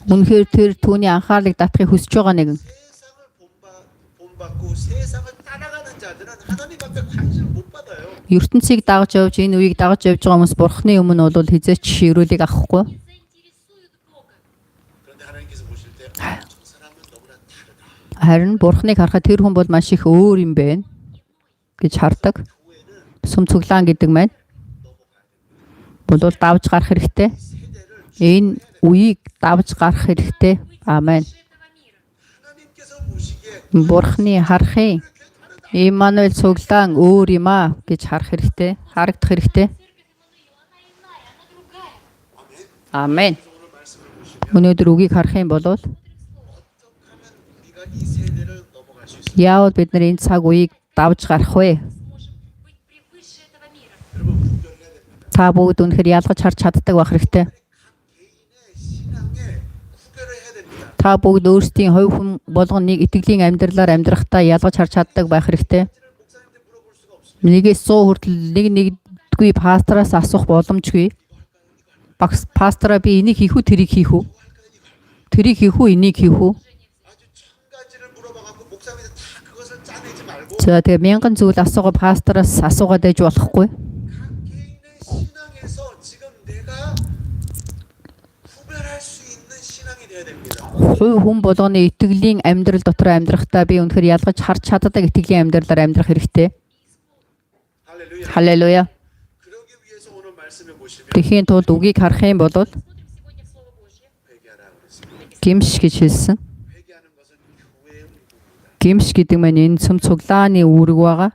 Үнэхээр тэр түүний анхаарлыг татахыг хүсэж байгаа нэгэн. ертөнцийг дагаж явж энэ үеийг дагаж явж байгаа хүмүүс Бурхны өмнө бол хэзээ ч өрөөлийг авахгүй. Харин Бурхныг харахад тэр хүн бол маш их өөр юм байна гэж хардаг. Сүм цуглаан гэдэг маань бол давж гарах хэрэгтэй. Энэ үеийг давж гарах хэрэгтэй. Амен. Бурхны харахын Иммануэль цуглаан өөр юм аа гэж харах хэрэгтэй. Харагдах хэрэгтэй. Амен. Өнөөдөр үгийг харах юм бол 이 세대를 넘어갈 수 있습니까? Яавал бид нар энэ цаг үеийг давж гарах вэ? Сможем быть превыше этого мира? 여러분 분별해야 됩니다. Та бүгд үнэхээр ялгаж харж чаддаг байх хэрэгтэй. 각 개인의 신앙에 구별을 해야 됩니다. Та бүгд өөрсдийн хувь хүн болгоныг итгэлийн амьдралаар амьдрахдаа ялгаж харж чаддаг байх хэрэгтэй. 사실은 목사님한테 물어볼 수가 없습니다. Нэгээс 100 хүртэл нэг нэгдгүй пастраас асуух боломжгүй. Багс пастраа би энийг хийх үү, тэрийг хийх үү? Тэрийг хийх үү, энийг хийх үү? 아주 천 가지를 물어봐갖고 목사님한테 다 그것을 짜내지 말고 За тэгээ мянган зүйл асуугаа пастраас асуугаад байж болохгүй. 각 개인의 신앙에서 지금 내가 구별할 수 있는 신앙이 되어야 됩니다. Хувь хүн болгоны итгэлийн амьдрал дотор амьдрахдаа би үнэхээр ялгаж харж чаддаг итгэлийн амьдралаар амьдрах хэрэгтэй. 할렐루야. Халелуя. 그러기 위해서 오늘 말씀해 보시면 Тэхийн тулд үгийг харах юм бол Смотрим сегодня в Слово Божье. 회개하라 그랬습니다. гимш гэж хэлсэн. 회개하는 것은 교회의 의무입니다. Гимш гэдэг маань энэ цөм цуглааны үүрэг байгаа.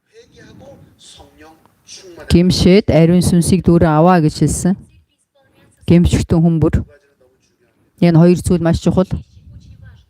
회개하고 성령 충만한 Гимшээд ариун сүнсийг дүүрэн аваа гэж хэлсэн. Церкви исполняться Гимшигтэн хүн бүр. 두 가지는 너무 중요합니다. Энэ хоёр зүйл маш чухал. вещи очень важные.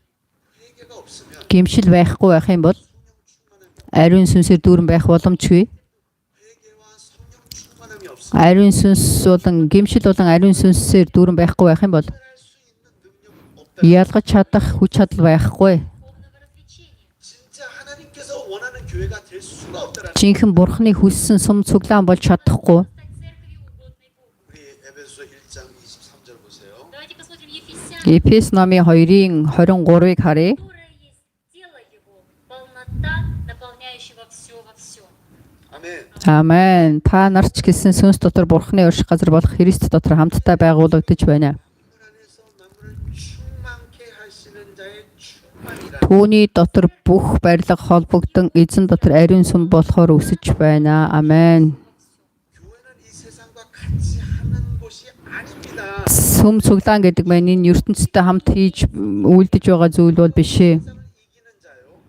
회개가 없으면 Гимшил байхгүй байх юм бол 성령 충만함이 ариун сүнсээр дүүрэн байх боломжгүй. 회개와 성령 충만함이 없으면 Ариун сүнс болон гимшил болон ариун сүнсээр дүүрэн байхгүй байх юм бол 구별할 수 있는 능력은 없다. ялгаж чадах хүч чадал байхгүй. Духовного развлечения. 진짜 하나님께서 원하는 교회가 될 수가 없다라는 Жинхэнэ бурхны хүссэн сум цуглаан болж чадахгүй. Стать церковью, угодной Богу. 우리 에베소서 1장 23절 보세요. Давайте посмотрим Ефесян, Эфес номын 2-ын 23-ыг харъя. которое есть тело Его, полнота, наполняющего все во всем. 아멘. Амен. Та нар ч гэсэн сүнс дотор бурхны урших газар болох Христ дотор хамтдаа байгуулагдаж байна. 만물 안에서 만물을 충만케 하시는 자의 충만이라. Түүний дотор бүх барилга холбогдсон эзэн дотор ариун сүм болохоор өсөж байна. Амен. 교회는 이 세상과 같이 하는 곳이 아닙니다. Сүм цуглаан гэдэг маань энэ ертөнцтэй хамт хийж үйлдэж байгаа зүйл бол биш ээ. 세상을 이기는 자요.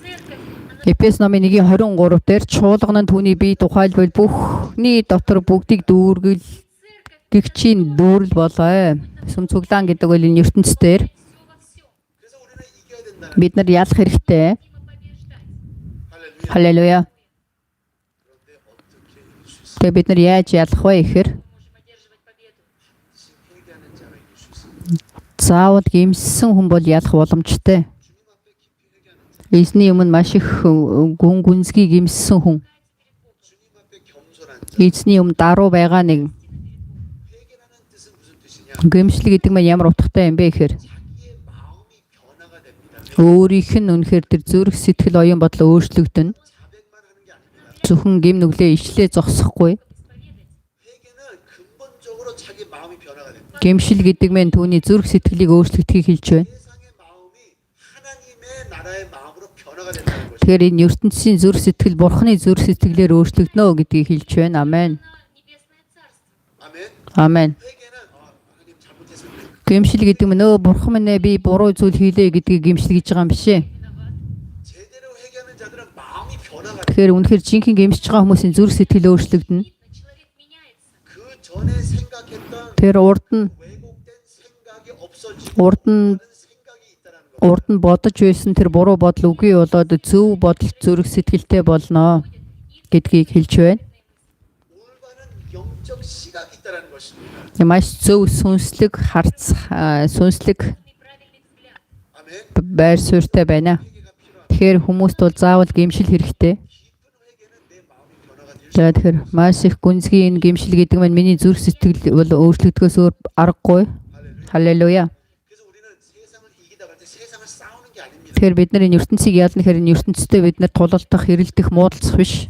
Церковь, она Эфес номын 1:23 дээр чуулган нь түүний бие тухайлбал бүхний дотор бүгдийг дүүргэл церковь гэгчийн дүүрэл болоо. Сүм цуглаан гэдэг бол энэ ертөнцийн все во всем. 그래서 우리는 이겨야 된다는 бид нар ялах хэрэгтэй. Необходимо побеждать. 할렐루야. Халелуя. 그런데 어떻게 이길 수 있습니까? Тэгээ бид нар яаж ялах вэ гэхээр Мы можем одерживать победу. 반드시 회개하는 자가 이길 수 있습니다. заавал гэмссэн хүн бол ялах боломжтой. 주님 앞에 깊이 회개하는 자, Эзний өмнө маш их гүн гүнзгий гэмссэн хүн, 주님 앞에 겸손한 자. эзний өмнө даруй байгаа нэг 회개라는 뜻은 무슨 뜻이냐? гэмшил гэдэг нь ямар утгатай юм бэ гэхээр 자기의 마음이 변화가 됩니다. өөрийнх нь үнэхээр тэр зүрх сэтгэл оюун бодол өөрчлөгдөнө. 자백만 하는 게 아닙니다. Зөвхөн гэм нүглээ ишлээ зогсохгүй. Исповедать. 회개는 근본적으로 자기 마음이 변화가 됩니다. Гэмшил гэдэг нь түүний зүрх сэтгэлийг өөрчлөгдөхийг хэлж байна. 세상의 마음이 하나님의 나라의 마음으로 변화가 된다는 것입니다. Тэгэхээр энэ ертөнцийн зүрх сэтгэл бурхны зүрх сэтгэлээр өөрчлөгдөнө гэдгийг хэлж байна. Амен. На небесное царство. 아멘. Амен. 회개는 하나님 잘못했습니다. Гэмшил гэдэг нь өө бурхан минь ээ би буруу зүйл хийлээ гэдгийг гэмшил гэж байгаа юм биш ээ. Виноват. 제대로 회개하는 자들은 마음이 변화가 돼. Тэгэхээр үнэхээр жинхэнэ гэмшиж байгаа хүмүүсийн зүрх сэтгэл өөрчлөгдөнө. Видно, человек меняется. 그 전에 생각했던 Тэр урд нь 왜곡된 생각이 없어지고 урд нь 다른 생각이 있다라는 겁니다. урд нь бодож байсан тэр буруу бодол үгүй болоод зөв бодол зүрх сэтгэлтэй болно гэдгийг хэлж байна. 올바른 영적 시각이 있다라는 것입니다. Маш зөв сүнслэг харц сүнслэг Правильный взгляд. 아멘. байр суурьтай байна. 회개가 필요합니다. Тэгэхээр хүмүүст бол заавал гэмшил хэрэгтэй. 깊은 회개는 내 마음이 변화가 될 수. За тэгэхээр маш их гүнзгий энэ гэмшил гэдэг нь миний зүрх сэтгэл бол өөрчлөгдөхөөс өөр аргагүй. 할렐루야. Халелуя. 그래서 우리는 세상을 이기다 할때 세상을 싸우는 게 아닙니다. Тэгэхээр бид нар энэ ертөнцийг ялна гэхээр энэ ертөнцтэй бид нар тулалдах, хэрэлдэх, муудалцах биш.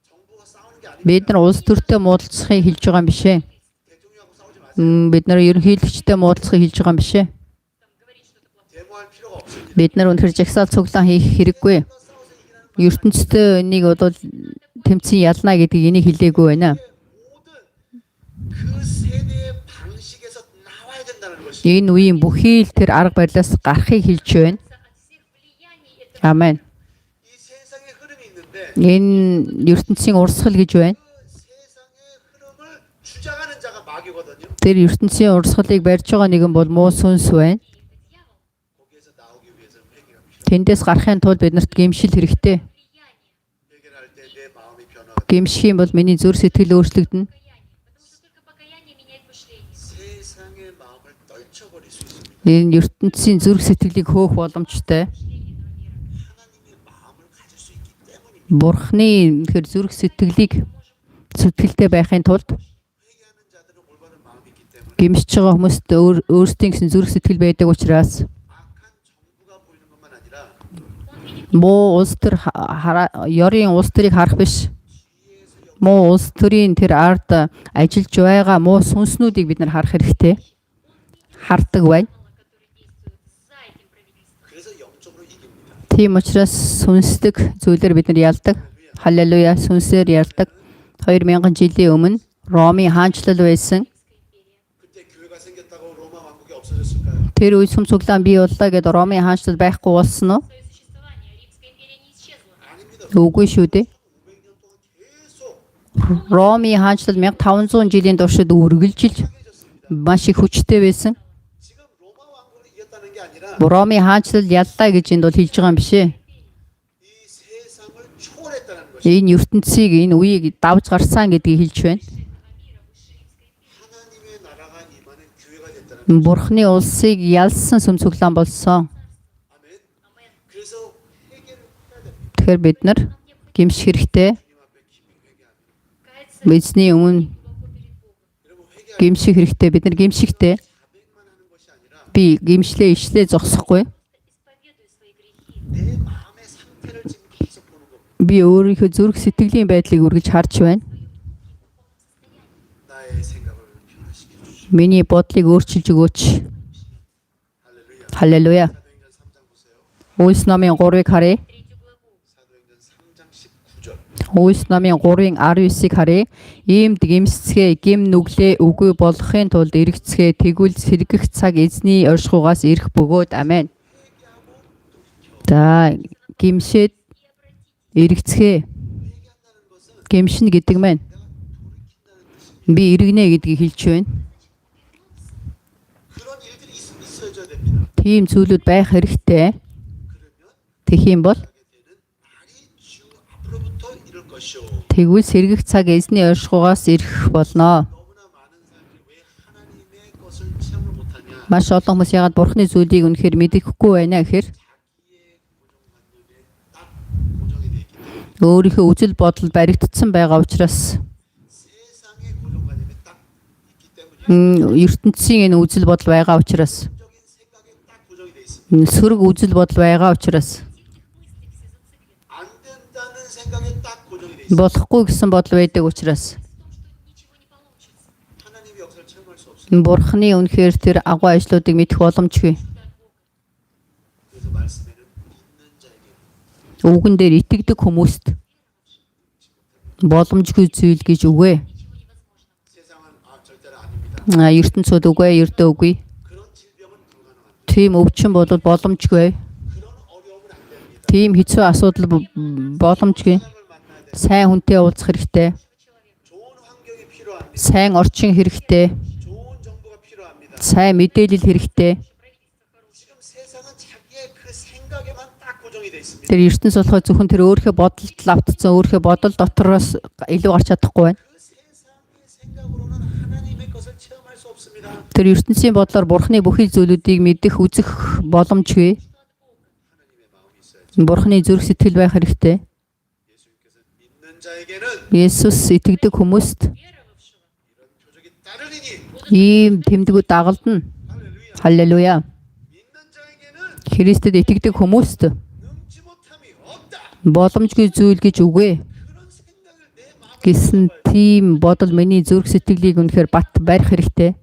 정부가 싸우는 게 아닙니다. Бид нар улс төртэй муудалцахыг хэлж байгаа юм биш ээ. 대통령하고 싸우지 마세요. Бид нар ерөнхийлөгчтэй муудалцахыг хэлж байгаа юм биш ээ. Там говорить что-то плохое. 데모할 필요가 없습니다. Бид нар үнэхээр жагсаал цуглаан хийх хэрэггүй. 싸워서 이기라는 말 ертөнцтэй энийг бол тэмцэн ялна гэдгийг энийг хэлээгүй байна. 모든 그 세대의 방식에서 나와야 된다는 것입니다. Энэ үеийн бүхий л тэр арга барилаас гарахыг хэлж байна. От всех влияний этого Амен. 이 세상의 흐름이 있는데 Энэ ертөнцийн урсгал гэж байна. 그 세상의 흐름을 주장하는 자가 마귀거든요. Тэр ертөнцийн урсгалыг барьж байгаа нэгэн бол муу сүнс байна. это дьявол. 거기에서 나오기 위해서는 Тэндээс гарахын тулд бид нарт гэмшил хэрэгтэй. Влияние. 회개를 할 때 내 마음이 변화가 돼. Гэмших юм бол миний зүрх сэтгэл өөрчлөгдөнө. Покаяние. Потому что только покаяние меняет мышление. 세상의 마음을 떨쳐버릴 수 있습니다. Энэ ертөнцийн зүрх сэтгэлийг хөөх боломжтой. Мышление этого мира. 하나님의 마음을 가질 수 있기 때문입니다. Бурхны үнэхээр зүрх сэтгэлийг сэтгэлтэй байхын тулд 회개하는 자들은 올바른 마음이 있기 때문에 гэмшиж байгаа хүмүүст өөрсдийн гэсэн зүрх сэтгэл байдаг учраас 악한 정부가 보이는 것만 아니라 Он видит муу улс төр ёрийн улс төрийг харах биш. Муу улс төрийн тэр ард ажиллаж байгаа муу сүнснүүдийг бид нар харах хэрэгтэй. Хардаг байна. дьявола, который действует за этим правительством. 그래서 영적으로 이깁니다. Тийм учраас сүнслэг зүйлээр бид нар ялдаг. Халелуя, сүнсээр ялдаг. 2000 жилийн өмнө Ромын хаанчлал байсан. Римская империя. 그때 교회가 생겼다고 로마 왕국이 없어졌을까요? Тэр үед сүм цуглаан бий боллоо гэдээ Ромын хаанчлал байхгүй болсон уу? Свое существование Римская империя не исчезла. 아닙니다. Үгүй шүү дээ. 500년 동안 계속 Ромын хаанчлал 1500 жилийн туршид үргэлжилж 강해졌습니다. маш их хүчтэй байсан. 지금 로마 왕국을 이겼다는 게 아니라 Ромын хаанчлал яллаа гэж энд бол хэлж байгаа юм биш ээ. 이 세상을 초월했다는 것이 Энэ ертөнцийг энэ үеийг давж гарсан гэдгийг хэлж байна. Этого мира выше Римской империи. 하나님의 나라가 임하는 교회가 됐다는 것. Бурхны улсыг ялсан сүм цуглаан болсон. 아멘. Амен. 그래서 회개를 해야 됩니다. Тэгэхээр бид нар гэмших хэрэгтэй. 주님 앞에 깊이 회개합니다. Каяться Эзний өмнө глубоко перед Богом. 여러분 회개할 гэмших хэрэгтэй. Бид нар гэмшихтэй. 자백만 하는 것이 아니라 Би гэмшлээ ишлээ зогсохгүй. Просто исповедуй свои грехи. 내 마음의 상태를 지금 계속 보는 겁니다. Би өөрийнхөө зүрх сэтгэлийн байдлыг үргэлж харж байна. Свое внутреннее духовное состояние. 나의 생각을 변화시켜 주시오. Миний бодлыг өөрчилж өгөөч. 할렐루야. Халелуя. 사도행전 3장 보세요. Үйлс номын 3-ыг харъя. Третью главу. 사도행전 3장 19절. Үйлс номын 3-ын 19-ыг харъя. Иймд гэмсцгээ, гим нүглээ үгүй болгохын тулд эргэцгээ, тэгвэл сэргэх цаг эзний оршихугаас ирэх бөгөөд амен. За гимшээд И обратитесь. эргэцгээ. 회개한다는 것은 Гэмшинэ гэдэг маань 내가 돌이킨다는 뜻입니다. би эргэнэ гэдгийг хэлж байна. 그런 일들이 있어줘야 됩니다. Тийм зүйлүүд байх хэрэгтэй. 그러면 Тэгэх юм бол 하게 되는 날이 주 앞으로부터 이룰 것이오. тэгвэл сэргэх цаг эзний оршихугаас ирэх болно. 너무나 많은 사람들이 왜 하나님의 것을 체험을 못하냐? Маш олон хүмүүс ягаад бурхны зүйлийг үнэхээр мэдэхгүй байна гэхээр 자기의 고정관념에 딱 고정이 돼 있기 때문에 өөрийнхөө үзэл бодол баригдсан байгаа учраас 세상의 고정관념에 딱 있기 때문이에요. ертөнцийн энэ үзэл бодол байгаа учраас 적인 생각에 딱 고정이 돼 있습니다. сөрөг үзэл бодол байгаа учраас Негативных мыслей все зациклены. 안 된다는 생각에 딱 고정이 돼 있습니다. болохгүй гэсэн бодол байдаг учраас В том, что ничего не получится. 하나님의 역사를 체험할 수 없습니다. бурхны үнэхээр тэр агуу ажлуудыг мэдэх боломжгүй. Чудо от Бога. 그래서 말씀에는 믿는 자에게 Үгэн дээр итгэдэг хүмүүст боломжгүй зүйл гэж үгүй. Ничего невозможного. 세상은 아 절대로 아닙니다. ертөнцүүд үгүй, ердөө үгүй. 그런 질병은 불가능합니다. Тийм өвчин бол боломжгүй. 그런 어려움은 안 됩니다. Тийм хэцүү асуудал боломжгүй. 사람을 만나야 됩니다. Сайн хүнтэй уулзах хэрэгтэй. Хорошего человека. 좋은 환경이 필요합니다. Сайн орчин хэрэгтэй. 좋은 정보가 필요합니다. Сайн мэдээлэл хэрэгтэй. Хорошее правительство хорошее. 지금 세상은 자기의 그 생각에만 딱 고정이 돼 있습니다. Тэр ертөнц болохоор зөвхөн тэр өөрийнхөө бодолд лавтцсан, өөрийнхөө бодол дотроос илүү гарч чадахгүй байна. 그 세상의 생각으로는 하나님의 것을 체험할 수 없습니다. Тэр ертөнцийн бодлоор бурхны бүхий зүйлүүдийг мэдэх, үзэх боломжгүй. Что от Бога. 하나님의 마음이 있어야지. Бурхны зүрх сэтгэл байх хэрэгтэй. 예수님께서 믿는 자에게는 Есүс итгэдэг хүмүүст Веровавшего. 이런 표적이 따르리니 ийм тэмдгүүд дагалдана. 할렐루야. Халелуя. 믿는 자에게는 Христэд итгэдэг хүмүүст 능치 못함이 없다. боломжгүй зүйл гэж үгүй 그런 생각을 내 마음에 гэсэн тийм бодол миний зүрх сэтгэлийг үнэхээр бат барих хэрэгтэй.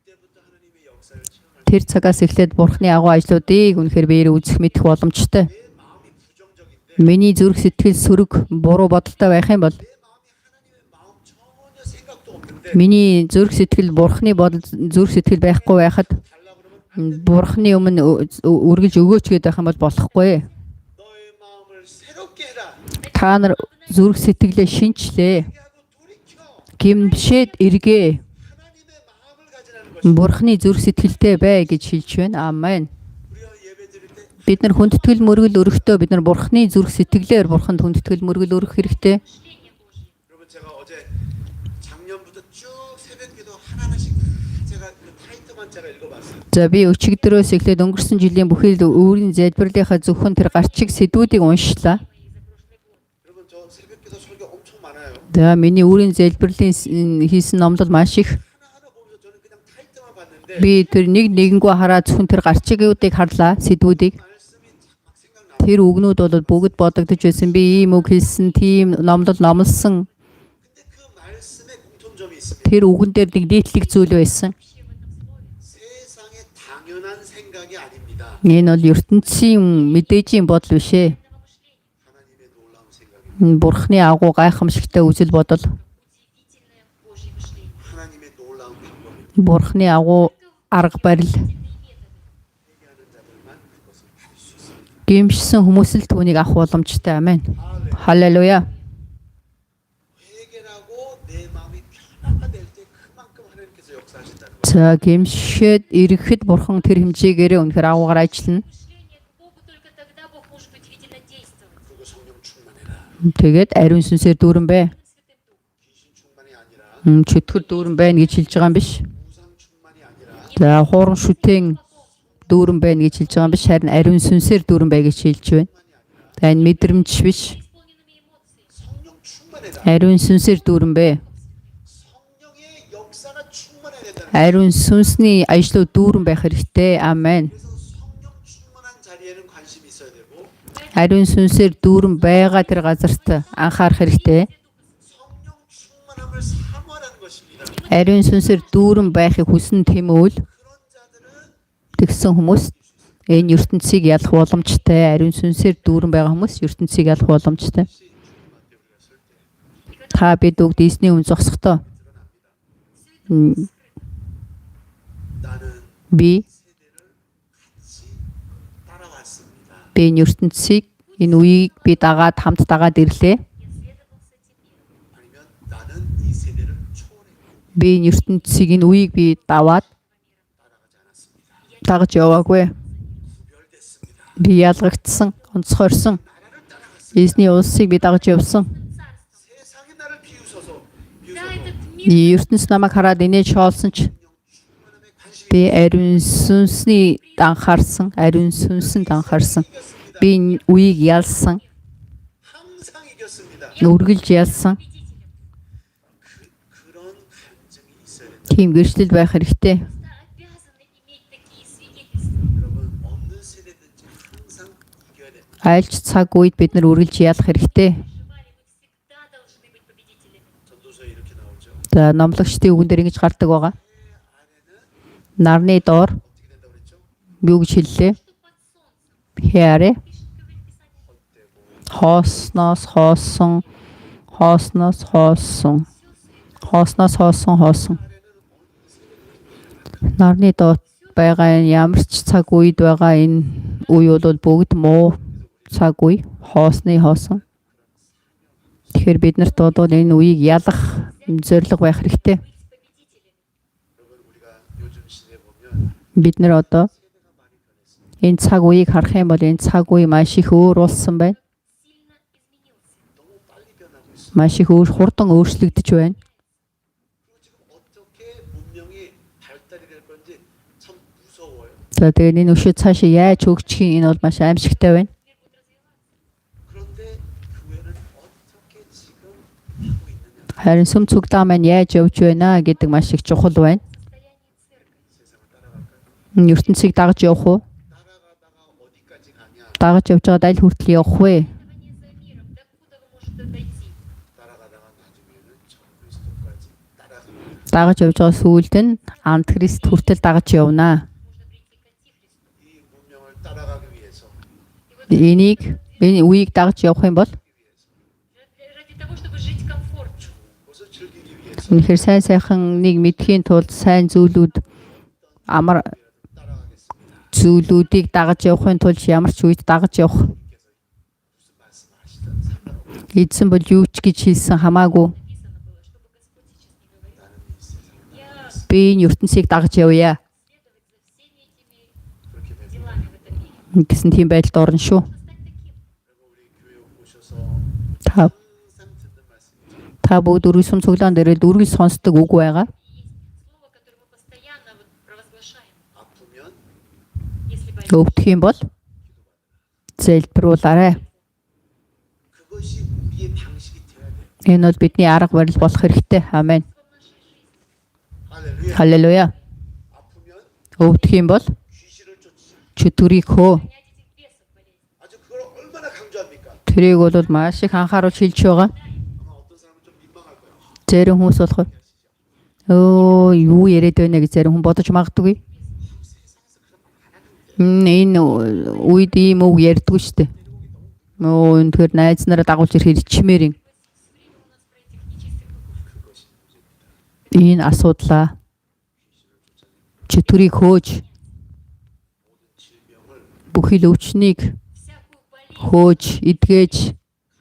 그때부터 하나님의 역사를 체험할 Тэр цагаас эхлээд Бурхны агуу ажлуудыг үнэхээр биеэр үзэх мэдэх боломжтой. 내 마음이 부정적인데 Миний зүрх сэтгэл сөрөг буруу бодолтой байх юм бол 내 마음이 하나님의 마음 전혀 생각도 없는데 миний зүрх сэтгэл Бурхны бодол зүрх сэтгэл байхгүй байхад 달라 그러면 Бурхны өмнө үргэлж өгөөч гэдэг байх юм бол болохгүй. 너의 마음을 새롭게 해라. Та нар зүрх сэтгэлээ шинчлээ. 하고 돌이켜 Гимшээд эргээ. 하나님의 마음을 가지라는 것이 Бурхны зүрх сэтгэлтэй бай гэж хэлж байна. Амен. 우리가 예배 드릴 때 Бид нар хүндэтгэл мөргөл өргөхдөө бид нар Бурхны зүрх сэтгэлээр Бурханд хүндэтгэл мөргөл өргөх хэрэгтэй. Мышление Божье. 여러분, 제가 어제 작년부터 쭉 새벽기도 하나하나씩 다 제가 그 타이틀만 제가 읽어봤어요. За, би өчигдрөөс эхлээд өнгөрсөн жилийн бүхий л өөрийн залбирлынхаа зөвхөн тэр гарчиг сэдвүүдийг уншлаа. Мои за прошлый год. 여러분, 저 새벽기도 설교 엄청 많아요. За, миний өөрийн залбирлын хийсэн номлол маш их. 하나하나 보면서 저는 그냥 타이틀만 봤는데 Би тэр нэг нэгэнгүү хараад зөвхөн тэр гарчигуудыг харлаа, сэдвүүдийг. 말씀이 막 생각나. Тэр үгнүүд бол бүгд бодогдож байсан. Би ийм үг хэлсэн, тийм номлол номлосон. 근데 그 말씀에 공통점이 있습니다. Тэр үгэн дээр нэг нийтлэг зүйл байсан. Вообще в этом слове. 세상의 당연한 생각이 아닙니다. Энэ бол ертөнцийн мэдээжийн бодол биш ээ. Мышление. 하나님의 놀라운 생각입니다. Энэ Бурхны агуу гайхамшигтай үзэл бодол, Удивительное Божье мышление. 하나님의 놀라운 방법입니다. Бурхны агуу арга барил. Удивительные методы. 회개하는 자들만 그것을 받을 수 있습니다. Гэмшсэн хүмүүс л түүнийг авах боломжтой. Амен. Халелуя. 회개라고 내 마음이 변화가 될 때 그만큼 하나님께서 역사하신다는 거예요. За, гэмшээд ирэхэд Бурхан тэр хэмжээгээрээ үнэхээр агуугаар ажиллана. Мышление к Богу, только тогда Бог может удивительно действовать. 그리고 성령 충만해라. Тэгээд ариун сүнсээр дүүрэн бай. Святым Духом. 귀신 충만이 아니라 Чөтгөр дүүрэн байна гэж хэлж байгаа юм биш. 우상 충만이 아니라 За, хуурам шүтэн дүүрэн байна гэж хэлж байгаа юм биш. Харин ариун сүнсээр дүүрэн бай гэж хэлж байна. За, энэ мэдрэмж биш. Исполненными эмоциями. 성령 충만해라. Ариун сүнсээр дүүрэн бэ. 성령의 역사가 충만해야 된다는 거예요. Ариун сүнсний ажлууд дүүрэн байх хэрэгтэй. Амен. 그래서 성령 충만한 자리에는 관심이 있어야 되고 Ариун сүнсээр дүүрэн байгаа тэр газарт анхаарах хэрэгтэй. 성령 충만함을 사모하라는 것입니다. Ариун сүнсээр дүүрэн байхыг хүсэн тэмүүл 그런 자들은 тэгсэн хүмүүс энэ ертөнцийг ялах боломжтой. Ариун сүнсээр дүүрэн байгаа хүмүүс ертөнцийг ялах боломжтой. 혹시 주님 앞에 우리가 설 때 Та бид бүгд эзний өмнө зогсохдоо 드러납니다. м, 나는 би 세대를 같이 따라왔습니다. би энэ ертөнцийг энэ үеийг би дагаад хамт дагаад ирлээ. Я следовал с этим миром. 아니면 나는 이 세대를 초월했고 Би энэ ертөнцийг энэ үеийг би даваад 따라가지 않았습니다. дагаж яваагүй. 구별됐습니다. Би ялгагдсан, онцгойрсон. 나라를 따라갔습니다. Эзний улсыг би дагаж явсан. Царством. 세상이 나를 비웃어서 Да, 비웃어도 этот мир И ертөнц намайг хараад инээж шоолсон ч 성령 충만함에 관심이 би ариун сүнсний анхаарсан, ариун сүнсэнд анхаарсан. 이겼습니다. Би энэ үеийг ялсан, 항상 이겼습니다. үргэлж ялсан. победителем. 그, 그런 간증이 있어야 된다. Тийм гэрчлэл байх хэрэгтэй. Просто обязаны иметь такие свидетельства. 여러분, 어느 세대든지 항상 이겨야 됩니다. Айлч цаг үед бид нар үргэлж ялах хэрэгтэй. Желали, мы всегда должны быть победителями. 전도서에 이렇게 나오죠. За, номлогчдын үгэн дээр ингэж гардаг байгаа. 해 아래는 Нарны доор 어떻게 된다고 그랬죠? юу гэж хэллээ? Что под солнцем. Хяарэ Пишет, говорит Писание. 헛되고 хоосноос хоосон, хоосноос хоосон, Все суета. хоосноос хоосон, хоосон. 아래는 어느 세대든지 Нарны доор байгаа энэ ямар ч цаг үед байгаа энэ үе бол бүгд муу цаг үе, хоосны хоосон. Тэгэхээр бид нарт бол энэ үеийг ялах зорилго байх хэрэгтэй. Быть победителями. 여러분, 우리가 요즘 시대 보면 Бид нар одоо 세대가 많이 변했습니다. энэ цаг үеийг харах юм бол энэ цаг үе маш их өөр болсон байна. Сильно изменился. 너무 빨리 변하고 있습니다. Маш их өөр хурдан өөрчлөгдөж байна. 그리고 지금 어떻게 문명이 발달이 될 건지 참 무서워요. За, тэгээд энэ өшөө цаашаа яаж хөгжих юм, энэ бол маш аимшигтай байна. Мир будет развиваться. 그런데 교회는 어떻게 지금 하고 있느냐? Харин сүм цуглаан маань яаж явж байна гэдэг маш их чухал байна. В состоянии церкви. 세상을 따라갈까요? Энэ ертөнцийг дагаж явах уу? 따라가다가 어디까지 가냐? Дагаж явж байгаад аль хүртэл явах вэ? Следование за миром, докуда вы может дойти? 따라가다가 나중에는 적그리스도까지 따라갑니다. Дагаж явж байгаа сүүлд нь антхрист хүртэл дагаж явна. Можно прийти к Антихристу. 이 문명을 따라가기 위해서 И вот Энийг энэ үеийг дагаж явах юм бол 위해서 ради того, чтобы жить комфортно. 그것을 즐기기 위해서 үнэхээр сайн сайхан нэг мэдхийн тулд сайн зүйлүүд амар 따라가겠습니다. зүйлүүдийг дагаж явахын тулд ямар ч үед дагаж явах. 주님께서 무슨 말씀을 하시든 상관없고 Эзэн бол юу ч гэж хэлсэн хамаагүй Написано было, чтобы Господь сейчас не говорил. 나는 이 세상을 Я би энэ ертөнцийг дагаж явъя. следовать за всеми этими 그렇게 되면 делами в этом мире. Гэсэн тийм байдалд орно шүү. Нужно стать таким. 여러분 우리 교회 오셔서 Та 항상 듣는 말씀이죠. та бүгд өргөн сүм цуглаан дээр л үргэлж сонсдог үг байгаа. И есть слово, которое мы постоянно вот провозглашаем. 아프면 Если болеешь, Өвдөх юм бол залбируулаарай. 그것이 우리의 방식이 되어야 돼요. Энэ бол бидний арга барил болох хэрэгтэй. Амен. в нашей жизни. 할렐루야. Халелуя. 아프면 Өвдөх юм бол 귀신을 쫓으자. чөтгөрийг хөө. Гонять этих бесов болезней. 아주 그걸 얼마나 강조합니까? Тэрийг бол маш их анхааруулж хэлж байгаа. 아마 어떤 사람은 좀 민망할 거예요. Зарим хүмүүс болохоор өө юу яриад байна гэж зарим хүн бодож магадгүй. 세상에서 그런 말 안 하는데 Энэ үед ийм үг ярьдгүй шүү дээ. Өө үнэхээр найз нараа дагуулж ирэхээр ичмээр юм. Все время у нас про этих нечистых духов. 그것이 문제입니다. Энэ асуудлаа чөтгөрийг хөөж 모든 질병을 бүхий л өвчнийг Всякую болезнь хөөж эдгэж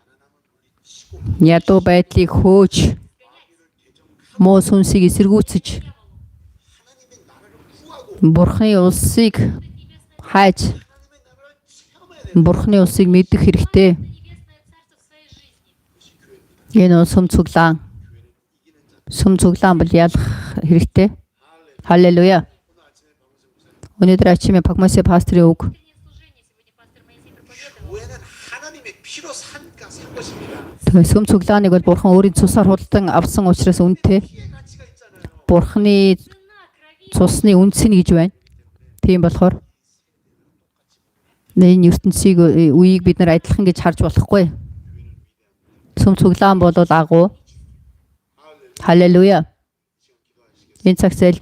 가난함을 물리치고 ядуу байдлыг хөөж 마귀를 대적하고 муу сүнсийг эсэргүүцэж 하나님의 나라를 구하고 Бурхны улсыг небесное хайж 하나님의 나라를 체험해야 돼요. Бурхны улсыг мэдэх хэрэгтэй. небесное царство в своей жизни. 그것이 교회입니다. Энэ бол сүм цуглаан. 교회는 이기는 자. Сүм цуглаан бол ялах хэрэгтэй. 할렐루야. Халелуя. 오늘 아침에 박문세 목사님 Өнөөдөр ачимын Пагмаси пастрын үг. Утреннее служение сегодня пастор Моисей проповедовал. 교회는 하나님의 피로 산가 산 것입니다. Тэгээ сүм цуглааныг бол Бурхан өөрийн цусаар худалдан авсан учраас үнэтэй. 피의 가치가 있잖아요. Бурханы Цена крови цусны үнц нь гэж байна. Тийм болохоор энэ ертөнцийг үеийг бид нар адилхан гэж харж болохгүй. Сүм цуглаан бол агуу. 할렐루야. Халелуя. 지금 기도하시겠습니다. Энэ цаг зээл